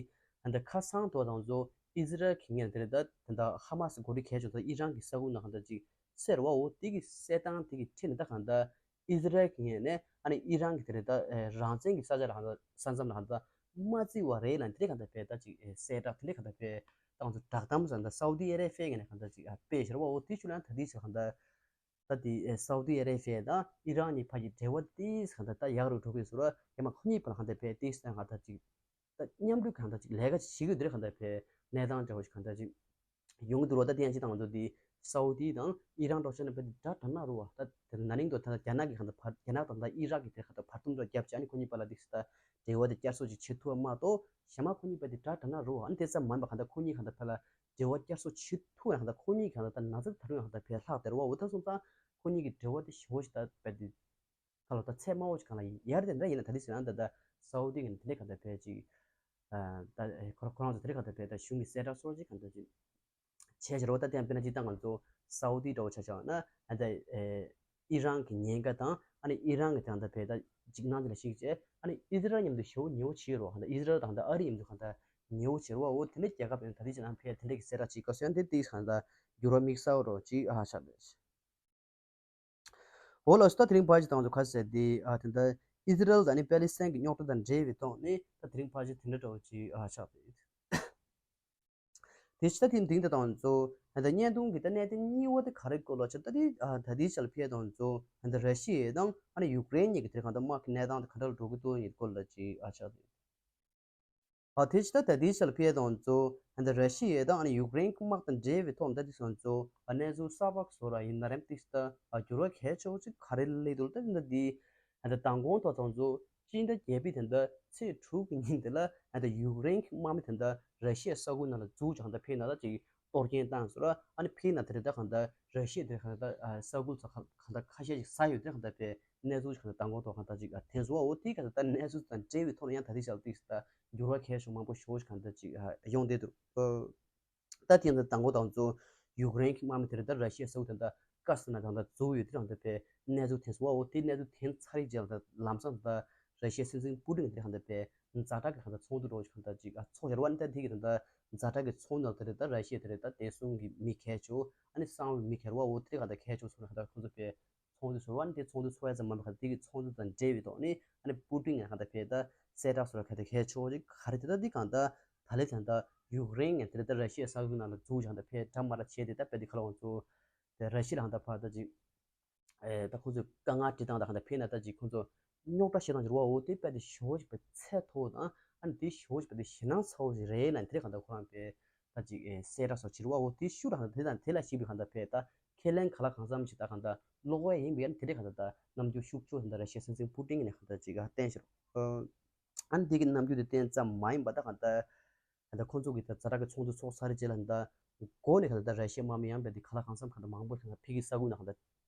ད་ཁ་སང་དོ་དང་ཚོ་ཨི་ཟི་རལ་གྱི་ངོས་ནས་དེ་རེད། ད་ད་ཧ་མ་སི་འགོ་ཁྲིད་གལ་ཆེ་ཚོ་ཨི་རན་གྱི་ས་ཁུལ་ནང་གང་ལྟར་ཅིག་སེར་བའོ། དེ་གི་གསལ་སྟངས་དེ་གི་ཁྲིད་ནས་ད་གང་ལྟར་ཨི་ཟི་རལ་གྱི་ངོས་ནས་ཨ་ནི་ཨི་རན་གྱི་དེ་རེད། ད་རང་བཙན་གྱི་ས་ཆ་ལ་གང་ལྟར་ས་མཚམས་ལ་གང་ལྟར་མ་བརྩི་བ་རེད་ལ་དེ་རེད། གང་ལྟར་བས་ད་ཅིག་གསལ་བསྒྲགས་དེ་འདྲས་གང་ལྟར་བས་ད་ང་ཚོ་བསྒྲགས་གཏམ་ཟེར་ད་སའུ་དི་ཨ་རེ་ཕི་ཡ་ངོས་ནས་གང་ལྟར་ཅིག་སྤེལ་ཤར་བའོ། དེ་ཆུ་ལ་ད་དེ་ཟེར་གང་ལྟར་ད་དེ་སའུ་དི་ཨ་རེ་ཕི་ཡ་དང་ཨི་རན་གཉིས་བར་གྱི་འབྲེལ་བ་དེ་གང་ལྟར་ད་ཡག་རུ་འགྲོ་གི་ཟེར་ར། ཡང་མ་ཁོ་གཉིས་བར་ལ་གང་ལྟར་བས་དེ་ཟེར་གང་ལྟར་ཅིག་ད་མཉམ་འབྲེལ་གང་ལྟར་ཅིག་ལས་ཀ་ཅིག་བྱེད་དགོས་དེ་རེད། གང་ལྟར་བས་གནས་སྟངས་འདྲ་བོ་ཞིག་གང་ལྟར་ཅིག་ཡོང་གི་འདུག་རོ། ད་དེ་ཡང་ཅི་དང་ང་ཚོ་དེ་སའུ་དི་དང་ཨི་རན་འགྲོ་ཆ་ནས་བས་དེ་འདྲ་འདྲ་ན་རུ་བ། ད་དེ་ན་ནིང་དུ་ད་རྒྱ་ནག་གི་གང་ལྟར་བར་རྒྱ་ནག་དང་ད་ཨི་རག་གི་དེ་གང་ལྟར་བར་འདུམ་འགྲོ་རྒྱབ་བྱས། ཨ་ནི་ཁོ་གཉིས་བར་ལ་དེ་ཟེར་ད་འབྲེལ་བ་དེ་བསྐྱར་གསོ་ཅིག་བྱེད་ཐུབ་པ་མ་གཏོགས་གཞན་མ་ཁོ་གཉིས་བས་དེ་འདྲ་འདྲ་ན་རུ་བ། ཨ་ནི་དེ་ཙམ་མ་ཡིན་པ་གང་ལྟར་ཁོ་གཉིས་གང་ལྟར་བར་ལ་འབྲེལ་བ་བསྐྱར་གསོ་བྱེད་ཐུབ་ན་གང་ལྟར་ཁོ་གཉིས་གང་ལྟར་ད་ན་ཚ་ད་རུང་ཡང་གང་ལྟར་བས་ལྷག་དེ་རུ་བ། འོ་ད་སོང་ཙང་ཁོ་གཉིས་ཀྱི་འབྲེལ་བ་དེ་ཞེ་པོ་ཞིག་ད་བས་དེ་ཁ་ལོ་ད་ཚད་དམའ་བོ་ཞིག་གང་ལ་ཡར་དེ་འདྲ་ཡིན་ན། ད་དེ་ཟེར་ན་ད་ད་སའུ་དི་གི་ནས་དེ་འདྲ་གང་ལྟར་བས་ཅིག་ཨ་ད་ཁོ་ཁོ་རང་ཚོ་དེ་འདྲ་གང་ལྟར་བས་ད་གཞུང་གི་གསལ་བསྒྲགས་སོགས་ཅིག་གང་ལྟར་ཅིག་བྱས་ཤར་བ། ད་དེ་ཡང་དཔེར་ན་ཅིག་ད་ང་ཚོ་སའུ་དི་འདྲ་བོ་ཆ་བཞག་ན་ཨ་ད་ཨི་རན་གྱི་ཉེན་ཁ་དང་ཨ་ནི་ཨི་རན་གྱི་གང་ལྟར་བས་ད་འཇིགས་སྣང་དེ་ལ་གཞིགས་བྱས། ཨ་ནི་ཨི་ཟི་རལ་མཉམ་དུ་ཞེ་པོ་ཉེ་བོ་བྱེད་རོགས། གང་ལྟར་ཨི་ཟི་རལ་དང་ད་ཨ་རི་མཉམ་དུ་གང་ལྟར་ཉེ་བོ་བྱེད་རོགས། འོ་དེ་འདྲ་རྒྱལ་ཁབ་ཡང་ད་དེ་ཅིག་ནང་ཕེ་དེ་འདྲ་གི་གསལ་བསྒྲགས་ཅིག་བཀའ་སོ་ཡང་དེ་དེ་གང་ལྟར་འགྱུར་བ་དམིགས་བསལ་རོགས་ཅིག་ཨ་ཆགས་འདུག་འོ་ལགས་སོ། ད་དེ་རིང་ཕར་ཅིག་དང་ཚོ་ཁ་གསལ་དེ་ཨ་དེ་འདྲ་ཨི་ཟི་རལ་དང་ནི་པེ་ལི་སི་ཐན་གྱི་རྙོག་དྲ་དང་འབྲེལ་བའི་ཐོག་ནས་ད་དེ་རིང་ཕར་ཅིག་དེ་འདྲ་འདྲ་བོ་ཅིག་ཨ་ཆགས་འདུག་དེ་ཕྱི་ད་དེ་འདིང་དེ་དང་ཚོ་ད་བརྙན་ཐུང་གི་ད་གནད་དོན་གཉིས་པ་དེ་ག་རེ་སྐོར་ལ་ཆ་ད་དེ་ཨ་ད་དེའི་ཆ་ལ་ཕེ་དང་ཚོ་ད་ར་ཤི་ཡ་དང་ཨ་ནི་ཡུཀ་རེན་གཉིས་ཀྱི་དེ་གང་ལྟར་དམག་གི་གནས་སྟངས་དེ་ག་འདྲ་ལ་འགྲོ་གི་འདུག་ཡིན་སྐོར་ལ་ཅིག་ཨ་ཆགས་འདུག་ཨ་དེ་ཕྱི་ད་ད་དེའི་ཆ་ལ་ཕེ་དང་ཚོ་ད་ར་ཤི་ཡ་དང་ཨ་ནི་ཡུཀ་རེན་གྱི་དམག་དང་འབྲེལ་བའི་ཐོག་ད་དེ་སོང་ཚོ་ཨ་གནས་ཚུལ་གསར་པ་བཟོ་ར་ཡིན་ན་རེམ་ཏིག་ད་ཨ་འགྱུར་བ་གལ་ཆེ་བོ་ཅིག་ག་རེ་སླེབས་འདུག་ད་དེ་འདྲ་དེ། ཨ་ད་མདང་དགོང་ཐོག་ཚང་ཚོ་སྤྱི་ཟླ་བརྒྱད་པའི་དེ་འདྲ་ཚེས་དྲུག་གི་ཉིན་དེ་ལ་ཨ་ད་ཡུཀ་རེན་གྱི་དམག་མི་དེ་འདྲ་ར་ཤི་ཡའི་ས་ཁུལ་ནང་ལ་འཛུལ་ཅིག་གང་ལྟར་ཕེབས་ན་ད་ཅིག་གཏོར་སྐྱོན་བཏང་ཟེར་ར། ཨ་ནི་ཕེབས་ན་དེ་རེད། ད་གང་ལྟར་ར་ཤི་ཡ་དེ་གང་ལྟར་ས་ཁུལ་ཚོ་གང་ལྟར་ཁ་ཤས་ཤིག་ཟ་ཡོད་དེ་གང་ལྟར་ཕེབས་གནས་ཚུལ་ཅིག་གང་ལྟར་མདང་དགོང་ཐོག་གང་ལྟར་ཅིག་ཐོན་སོང་བ། འོ་དེ་གང་ལྟར་ད་གནས་ཚུལ་དང་འབྲེལ་བའི་ཐོག་ནས་ཡང་ད་དེ་ཞག་ཏིག་ད་འགྱུར་བ་གལ་ཆེ་མང་པོ་ཞེ་པོ་ཞིག་གང་ལྟར་ཅིག་ཡོང་བསྡད་འདུག་ད་དེ་ཡང་ད་མདང་དགོང་དང་ཚོ་ཡུཀ་རེན་གྱི་དམག་མི་དེ་རེད། ད་ར་ཤི་ཡའི་ས་ཁུལ་དེ་འདྲ་ཀ་སི་ན་གང་ལྟར་འཛུལ་ཡོད་དེ་གང་ལྟར་ཕེབས་གནས་ཚུལ་ཐོན་སོང་བ། འོ་དེ་གནས་ཚུལ་ཐོན་ཚར་རེད་རྗེས་ལ་ད་ལམ་སང་ད་ར་ཤི་ཡའི་སྲིད་འཛིན་པུ་ཏིན་དེ་གང་ལྟར་ཕེབས་ཛ་དྲག་གི་གང་ལྟར་ཚོགས་འདུ་འདྲ་བོ་ཞིག་གང་ལྟར་ཅིག་ཨ་ཚོགས་བཞག་རེད་བ། ཨ་ནི་ད་དེ་གི་ད་ད་ཛ་དྲག་གི་ཚོགས་འདུ་ནང་དེ་རེད། ད་ར་ཤི་ཡ་དེ་རེད། ད་བདེ་སྲུང་གི་མི་གལ་ཆེ་བོ་ཨ་ནི་གསང་བའི་མི་གལ་བ། འོ་དེ་གང་ལྟར་གལ་ཆེ་བོ་ཚོགས་ནས་གང་ལྟར་ཁོ་ཚོ་ཕེབས་ཚོགས་འདུ་ཚོགས་ར། ཨ་ནི་དེ་ཚོགས་འདུ་ཚོགས་ཡ་ཙམ་མ་ཡིན་པར་གང་ལྟར་དེ་གི་ཚོགས་འདུ་དང་འབྲེལ་བའི་ཐོག་ནས་ཨ་ནི་པུ་ཏིན་ཡང་གང་ལྟར་ཕེབས་ད་གསལ་བསྒྲགས་སོགས་ལ་གང་ལྟར་གལ་ཆེ་བོ་ཅིག་ག་རེ་དེ་ད་འདི་གང་ལྟར་ད་ལས་ཀྱང་ད་ཡུཀ་རེན་ཡང་དེ་ལས་ད་ར་ཤི་ཡའི་ས་ཁུལ་ནང་ལ་འཛུལ་ཀྱང་ད་ཕེབས་འདྲ་མ་འདྲ་བྱས་ཏེ་ད་དཔེ་དེ་ཁ་ལོ་ང་ཚོ་དེ་ར་ཤི་ཡ་ལ་གང་ལྟར་ཕར་ད་ཅིག་ཨེ་ད་ཁོ་ཚོས་དཀའ་ངལ་འདྲི་སྟངས་ད་གང་ལྟར་ཕེབས་ན་ད་ཅིག་ཁོ་ཚོ་རྙོག་དྲ་བཤད་སྟངས་ཀྱི་རུ་བ། འོ་དེ་དཔེ་དེ་ཞེ་པོ་ཅིག་དཔེ་ཚད་མཐོ་བོ་དང་ཨ་ནི་དེ་ཞེ་པོ་ཅིག་དཔེ་དེ་ཞེད་སྣང་ཚ་བོ་ཞིག་རེད་ལ། དེ་རེད་གང་ལྟར་ཁོ་རང་དཔེ་ད་ཅིག་ཨེ་གསལ་བསྒྲགས་སོགས་བྱེད་རུ་བ། འོ་དེ་ཤུགས་རང་ད་དེ་དང་དེ་ལ་གཞིགས་པའི་གང་ལྟར་ཕེབས་ད་ཁས་ལེན་ག་ལ་གང་འཚམ་ཞིག་ད་གང་ལྟར་ཀློག་ཡ་ཡིན་པས། ཨ་ནི་དེ་རེད་གང་ལྟར་རྣམ་འགྱུར་ཤུགས་ཆེ་བོ་ད་ར་ཤི་ཡའི་སྲིད་འཛིན་པུ་ཏིན་ནས་གང་ལྟར་ཅིག་ཨ་བསྟན་ཤག་ཨ་ནི་དེ་གི་རྣམ་འགྱུར་དེ་བསྟན་ཙམ་མ་ཡིན་པ་ད་གང་ལྟར་ད་ལྟ་ཁོང་ཚོ་གི་ད་ཛ་དྲག་གི་ཚོགས་འདུ་ཚོགས་ཚར་རྗེས་ལ་ད་འགོ་ནས་གང་ལྟར་ད་ར་ཤི་ཡའི་དམག་མི་ཡང་དཔེ་དེ་ག་ལ་གང་འཚམ་གང་ལྟར་མང་པོ་གང་ལྟར་ཕ་གི་ས་ཁུལ་ནང་གང་ལྟར་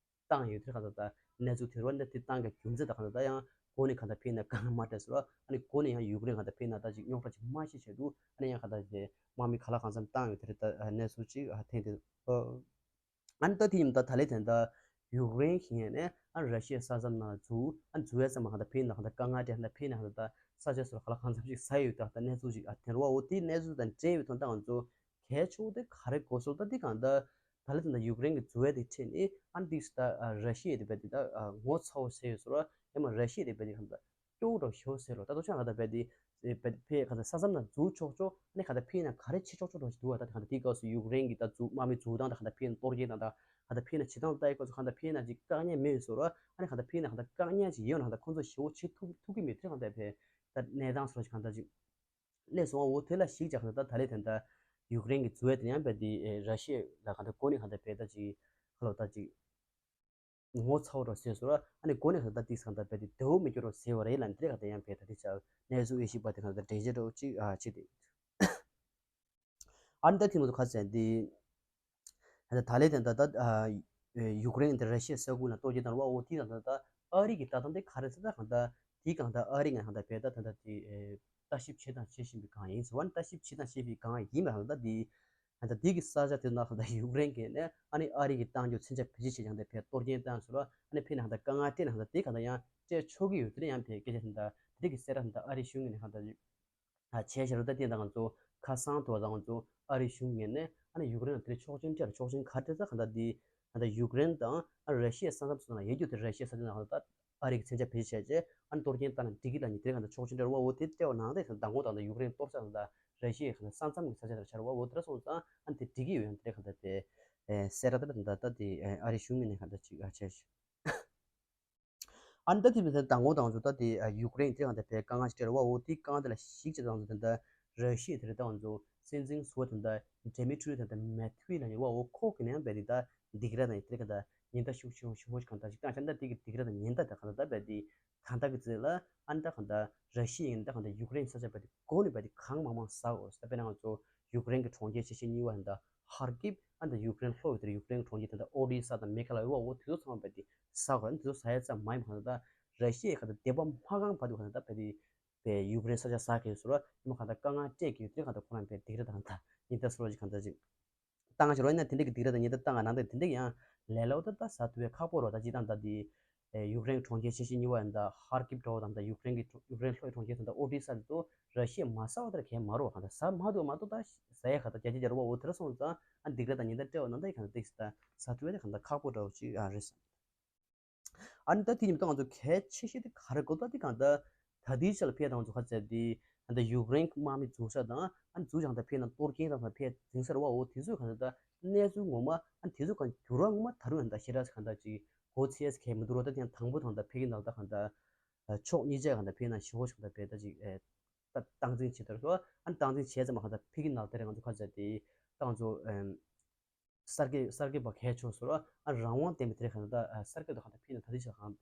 བཏང་ཡོད་དེ། གང་ལྟར་ད་གནས་ཚུལ་དེ་རུ་འདི་དེ་བཏང་གི་རྒྱུ་མཚན་ད་གང་ལྟར་ད་ཡང་འགོ་ནས་གང་ལྟར་ཕ་གི་ནས་དཀའ་ངལ་མ་སྤྲད་ཟེར་བ། ཨ་ནི་འགོ་ནས་ཡང་ཡུཀ་རེན་གང་ལྟར་ཕ་གི་ནང་ད་ཅིག་རྙོག་དྲ་ཅིག་མ་ཤེས་བྱས་འདུག་ཨ་ནི་ཡང་གང་ལྟར་དེ་དམག་མི་ག་ལ་གང་འཚམ་བཏང་ཡོད་དེ་རེད། ད་གནས་ཚུལ་ཅིག་ཐོན་དེ། ཨ་ནི་ད་དེ་ཡིན་ད་ད་ལས་དེ་ད་ཡུཀ་རེན་གྱི་ངོས་ནས་ཨ་ར་ཤི་ཡའི་ས་མཚམས་ནང་འཛུལ། ཨ་འཛུལ་ཡ་ཙམ་མ་གང་ལྟར་ཕ་གི་ནང་གང་ལྟར་དཀའ་ངལ་འཕྲད། ད་ཕ་གི་ནང་གང་ལྟར་ས་ཆ་སོགས་ག་ལ་གང་འཚམ་ཞིག་ཟ་ཡོད་ད་ད་གནས་ཚུལ་ཅིག་ཨ་ཐོན་རུ་བ། འོ་དེའི་གནས་ཚུལ་དང་འབྲེལ་བའི་དོན་དག་ང་ཚོ་གལ་ཆེ་བོ་དེ་ག་རེ་གོ་སོང་ད་འདི་གང་ལྟར་ད་ལས་དེ་ད་ཡུཀ་རེན་གྱི་འཛུལ་ཡ་དེ་ཁྲིད་ནས་ཨ་འདི་ད་ར་ཤི་ཡ་དེ་བས་དེ་ད་ངོ་ཚ་བོ་ཟེར་ཡོད་སོང་ར། ཡང་མ་ར་ཤི་ཡ་དེ་བས་དེ་གང་ལྟར་སྐྱོ་བོ་འདྲ་ཞོ་ཟེར་རོ། ད་དུང་ཆ་ང་ད་བས་དེ་བས་ཕེ་ག་ད་ས་མཚམས་ན་འཛུལ་ཆོག་ཆོག་ཨ་ནི་ག་ད་ཕེ་ན་ག་རེ་བྱེད་ཆོག་ཆོག་འདྲ་ཞིག་འདུག་བ། ད་ག་ད་དེའི་སྐབས་སུ་ཡུཀ་རེན་གྱི་ད་འཛུལ་དམག་མི་འཛུལ་སྟངས་ད་ག་ད་ཕེ་ན་གཏོར་སྐྱོན་དང་ད་ག་ད་ཕེ་ན་བྱེད་སྟངས་ལྟ་ཡི་སྐབས་སུ་ག་ད་ཕེ་ན་ཅིག་དཀའ་ངལ་མེད་སོང་ར། ཨ་ནི་ག་ད་ཕེ་ན་ག་ད་དཀའ་ངལ་ཅིག་ཡོད་ན་ག་ད་ཁོང་ཚོ་ཞེ་བོ་བྱེད་ཐུབ་ཐུབ་ཀྱི་མེད་དེ། ག་ད་ཕེ་ད་གནས་སྟངས་སོགས་ཅིག་ག་ད་ཅིག་གནས་སོང་བ། འོ་དེ་ལ་གཞིགས་ཀྱང་ག་ད་ད་ལས་དེ་ད་ཡུཀ་རེན་གྱི་འཛུལ་ཡ་དེ་ཡང་བས་དེ་ར་ཤི་ཡ་ལ་ག་ད་གོ་ནས་ག་ད་ཕེ་ད་ཅིག་ཁ་ལོ་ད་ཅིག་ངོ་ཚ་བོ་འདྲ་ཟེར་སོང་ར། ཨ་ནི་འགོ་ནས་གང་ལྟར་ཏིག་གང་ལྟར་བས་དེ་བདེ་བོ་མི་སྐྱོ་རོ་ཟེར་བ་རེད་ལ། འདི་རེད་གང་ལྟར་ཡང་བས་ད་དེ་ཆ་གནས་ཚུལ་དབྱེ་ཞིབ་པ་དེ་གང་ལྟར་འགྲེལ་བཤད་འདྲ་བོ་ཅིག་ཨ་བྱེད་དེ། ཨ་ནི་ད་ཐེངས་མ་ཚོ་ཁ་ཟས་འདི་ད་ལས་དེ་ད་ད་ ཡུཀ་རེན་དེ་ར་ཤི་ཡའི་ས་ཁུལ་ནང་གཏོར་སྐྱོན་བཏང་བ་འོ་དེ་དང་ད་ལྟ་ཨ་རི་གི་ལྟ་སྟངས་དེ་ག་རེ་ཟེར། ད་གང་ལྟར་དེ་གང་ལྟར་ཨ་རི་ང་གང་ལྟར་བས་ད་ད་ལྟ་དེ་ལྟ་ཞིབ་བྱེད་དང་བྱེད་བཞིན་པའི་སྒང་ཡིན་ཟེར་བ་ནི། ལྟ་ཞིབ་བྱེད་དང་བྱེད་པའི་སྒང་ཡིན་པ་གང་ལྟར་དེ་ད་ལྟ་དེ་གི་ས་ཆ་དེ་ན་གང་ལྟར་ཡུཀ་རེན་གྱི་ནས་ཨ་ནི་ཨ་རི་གི་བཏང་རྒྱུ་མཚོན་ཆ་བེད་སྤྱོད་བྱེད་ཀྱང་དེ་བས་གཏོར་སྐྱོན་བཏང་ཟེར་བ་ཨ་ནི་ཕེ་ན་གང་ལྟར་དཀའ་ངལ་སྤྲད་ན་གང་ལྟར་དེ་གང་ལྟར་ཡང་སྤྲད་ཆོག་གི་ཡོད། དེ་ནས་ཡང་ཕེ་སྐད་ཆ་དེ་འདྲ་དེ་རིགས་ཀྱི་གསལ་བསྒྲགས་དེ་འདྲ་ཨ་རི་གཞུང་གི་ནས་གང་ལྟར་ཨ་བྱས་ཤར་ད་ལྟ་ང་ཚོ་ཁ་སང་དུ་བ་ང་ཚོ་ཨ་རི་གཞུང་ངོས་ནས་ཨ་ནི་ཡུཀ་རེན་ལ་དེ་ཆོག་མཆན་སྤྲད་ཆོག་མཆན་ག་རེ་སྤྲད་ད་གང་ལྟར་འདི་གང་ལྟར་ཡུཀ་རེན་དང་ཨ་ར་ཤི་ཡའི་ས་མཚམས་སུ་ན་ཡོད་རྒྱུ་དེ་ར་ཤི་ཡའི་ས་མཚམས་ནང་ད་ཨ་རི་གི་མཚོན་ཆ་བེད་སྤྱོད་བྱས་རྗེས་ཨ་ནི་གཏོར་སྐྱོན་བཏང་ན་འགྲིག་གི་ལ་ནི་དེ་གང་ལྟར་ཆོག་མཆན་སྤྲད་རོགས་འོ་དེ་སྤྲད་པ་ནང་དེ་མདང་དགོང་དང་ད་ཡུཀ་རེན་གཏོར་ས་གང་ལྟར་ར་ཤི་ཡའི་གང་ལྟར་ས་མཚམས་ཀྱི་ས་ཆ་དེར་ཆར་བ་འོ་དེ་ར་སོང་ཙང་ཨ་ནི་དེ་འགྲིག་གི་ཡོད་ཡང་དེ་གང་ལྟར་དེ་གསལ་ར་དེ་ད་ད་དེ་ཨ་རི་གཞུང་ངོས་ནས་གང་ལྟར་ཅིག་ཨ་བྱས། ཨ་ནི་ད་དེ་བས་ད་མདང་དགོང་དང་ཚོ་ད་དེ་ཡུཀ་རེན་དེ་གང་ལྟར་བས་དཀའ་ངལ་ཞིག་འཕྲད་རེད་བ། འོ་དེ་དཀའ་ངལ་དེ་ལ་གཞིགས་བྱས་དང་ཚོ་དེ་འདྲ་ར་ཤི་ཡ་དེ་རེད་ད་ང་ཚོ་སྲིད་འཛིན་ཟུར་པ་དེ་འདྲ་ཌི་མི་ཊི་རི་དེ་འདྲ་མེད་ཐུའི་ལ་ཉེ་བ་འོ་ཁོ་གི་ནས་བས་དེ་ད་སྡིགས་ར་དང་དེ་ག་ད་ཉེན་བརྡ་ཤུགས་ཆེན་ཤུགས་ཆེན་གང་ལྟར་ཞིག་བཏང་ཤག་ད་དེ་གི་སྡིགས་ར་དང་ཉེན་བརྡ་དེ་གང་ལྟར་ད་བས་དེ་གང་ལྟར་གི་ཚེ་ལ་ཨ་ནི་ད་གང་ལྟར་ར་ཤི་ཡ་ཡིན་ད་གང་ལྟར་ཡུཀ་རེན་ས་ཆ་བས་དེ་སྒོ་ནས་བས་དེ་གང་མང་མང་ཟ་འོ་ད་དཔེར་ན་ང་ཚོ་ཡུཀ་རེན་གི་གྲོང་ཁྱེར་ཆེ་ཤོས་གཉིས་པ་དེ་འདྲ་ཧར་ཀིབ། ཨ་ནི་ད་ཡུཀ་རེན་ལྷོ་ཡི་དེར་ཡུཀ་རེན་གྲོང་ཁྱེར་དེ་འདྲ་ཨོ་ཌི་ས་དང་མེ་ཁ་ལ་ཡོད་པ་འོ་དེ་ཚོ་ཚང་མ་བས་དེ་ཟ་དགོས། ཨ་ནི་དེ་ཚོ་ཟ་ཡ་ཙམ་མ་ཡིན་པ་གང་ལྟར་ར་ཤི་ཡའི་ག་ད་དད་པ་མ་ཁེངས་བར་དུ་གང་ལྟར་བས་དེ་བས་ཡུཀ་རེན་ས་ཆ་ཟ་གི་ཡོད་ཟེར་བ་ཡིན་པ་གང་ལྟར་དཀའ་ངལ་སྤྲད་ཀྱི་ཡོད་དེ་གང་ལྟར་ཁོ་རང་བས་སྡིགས་ར་དང་ད་ཉེན་བརྡ་ཟེར་བ་ཞིག་གང་ལྟར་ཅིག་བཏང་ཞོར་ཡིན་ན་དེ་འདྲ་གི་སྡིགས་ར་དང་ཉེན་བརྡ་བཏང་ག་ནང་དེ་དེ་འདྲ་ཡང་ལས་སླ་པོ་ད་ད་ཟ་ཐུབ་པའི་ཁག་པོ་རེད་བ། ད་སྤྱིར་བཏང་ད་དེ་ཡུཀ་རེན་གྲོང་ཁྱེར་ཆེ་ཤོས་གཉིས་པ་ཡིན་ད་ཧར་ཀིབ་འདྲ་བོ་དང་ད་ཡུཀ་རེན་གི་ཡུཀ་རེན་ལྷོའི་གྲོང་ཁྱེར་དང་ད་ཨོ་ཌི་ས་དེ་ཚོ་ར་ཤི་ཡས་མ་ཟ་བ་དེར་གས་མ་རེད་བ། གང་ལྟར་ཟ་མ་ཐུབ་མ་གཏོགས་ད་ཟ་ཡས་ག་ད་རྒྱ་ཆེ་རྒྱ་རུ་བ་འོ་དེར་སོང་ཙང་ཨ་སྡིགས་ར་དང་ཉེན་བརྡ་སྤྲད་བ་ནང་ད་ཡི་གང་ལྟར་ཏིག་ཟ་ད་ཟ་ཐུབ་པ་དེ་གང་ལྟར་ཁག་པོ་འདྲ་བོ་ཅིག་ཨ་རེད་བསམ། ཨ་ནི་ད་དེ་ཉིན་མོ་ད་ང་ཚོ་གལ་ཆེ་ཤོས་དེ་ག་རེ་གོ་ད་དེ་གང་ལྟར་ད་ལྟའི་ཆ་ལ་ཕེ་དང་ཚོ་ཁ་ཚད་དེ་ཨ་ནི་ད་ཡུཀ་རེན་དམག་མི་འཛུགས་ས་དང་ཨ་ནི་འཛུགས་ཀྱང་ད་ཕེ་ན་གཏོར་སྐྱོན་དང་ད་ཕེ་འཛིང་ས་རེད་བ། འོ་དེ་ཚོ་གང་ལྟར་ད་གནས་ཚུལ་ངོ་མ་ཨ་ནི་དེ་ཚོ་གང་འགྱུར་བ་ངོ་མ་ད་རུང་ཡང་ད་ཤེས་ར་གང་ལྟར་ཅིག་གོ་ཚེས་གལ་མི་འདུག་རོ། ད་དེ་ཡང་དང་པོ་དང་ད་ཕེ་གི་ནང་ད་གང་ལྟར་ཕྱོགས་གཉིས་ཆ་གང་ལྟར་ཕེ་ན་ཞི་བོ་ཞིག་ད་ཕེ་ད་ཅིག་ད་སྟངས་འཛིན་བྱེད་ད་རོ། ཨ་ནི་སྟངས་འཛིན་བྱས་ཙམ་མ་གང་ལྟར་ཕེ་གི་ནང་ད་རེད་ང་ཚོ་ཁ་ཚད་དེ་ད་ང་ཚོ་གསར་འགོད་གསར་འགོད་པ་གལ་ཆེ་ཤོས་ཨ་རང་དབང་ལྡན་པའི་དེ་གང་ལྟར་གསར་འགོད་དུ་གང་ལྟར་ཕེབས་ན་ད་ལྟའི་ཆར་གང་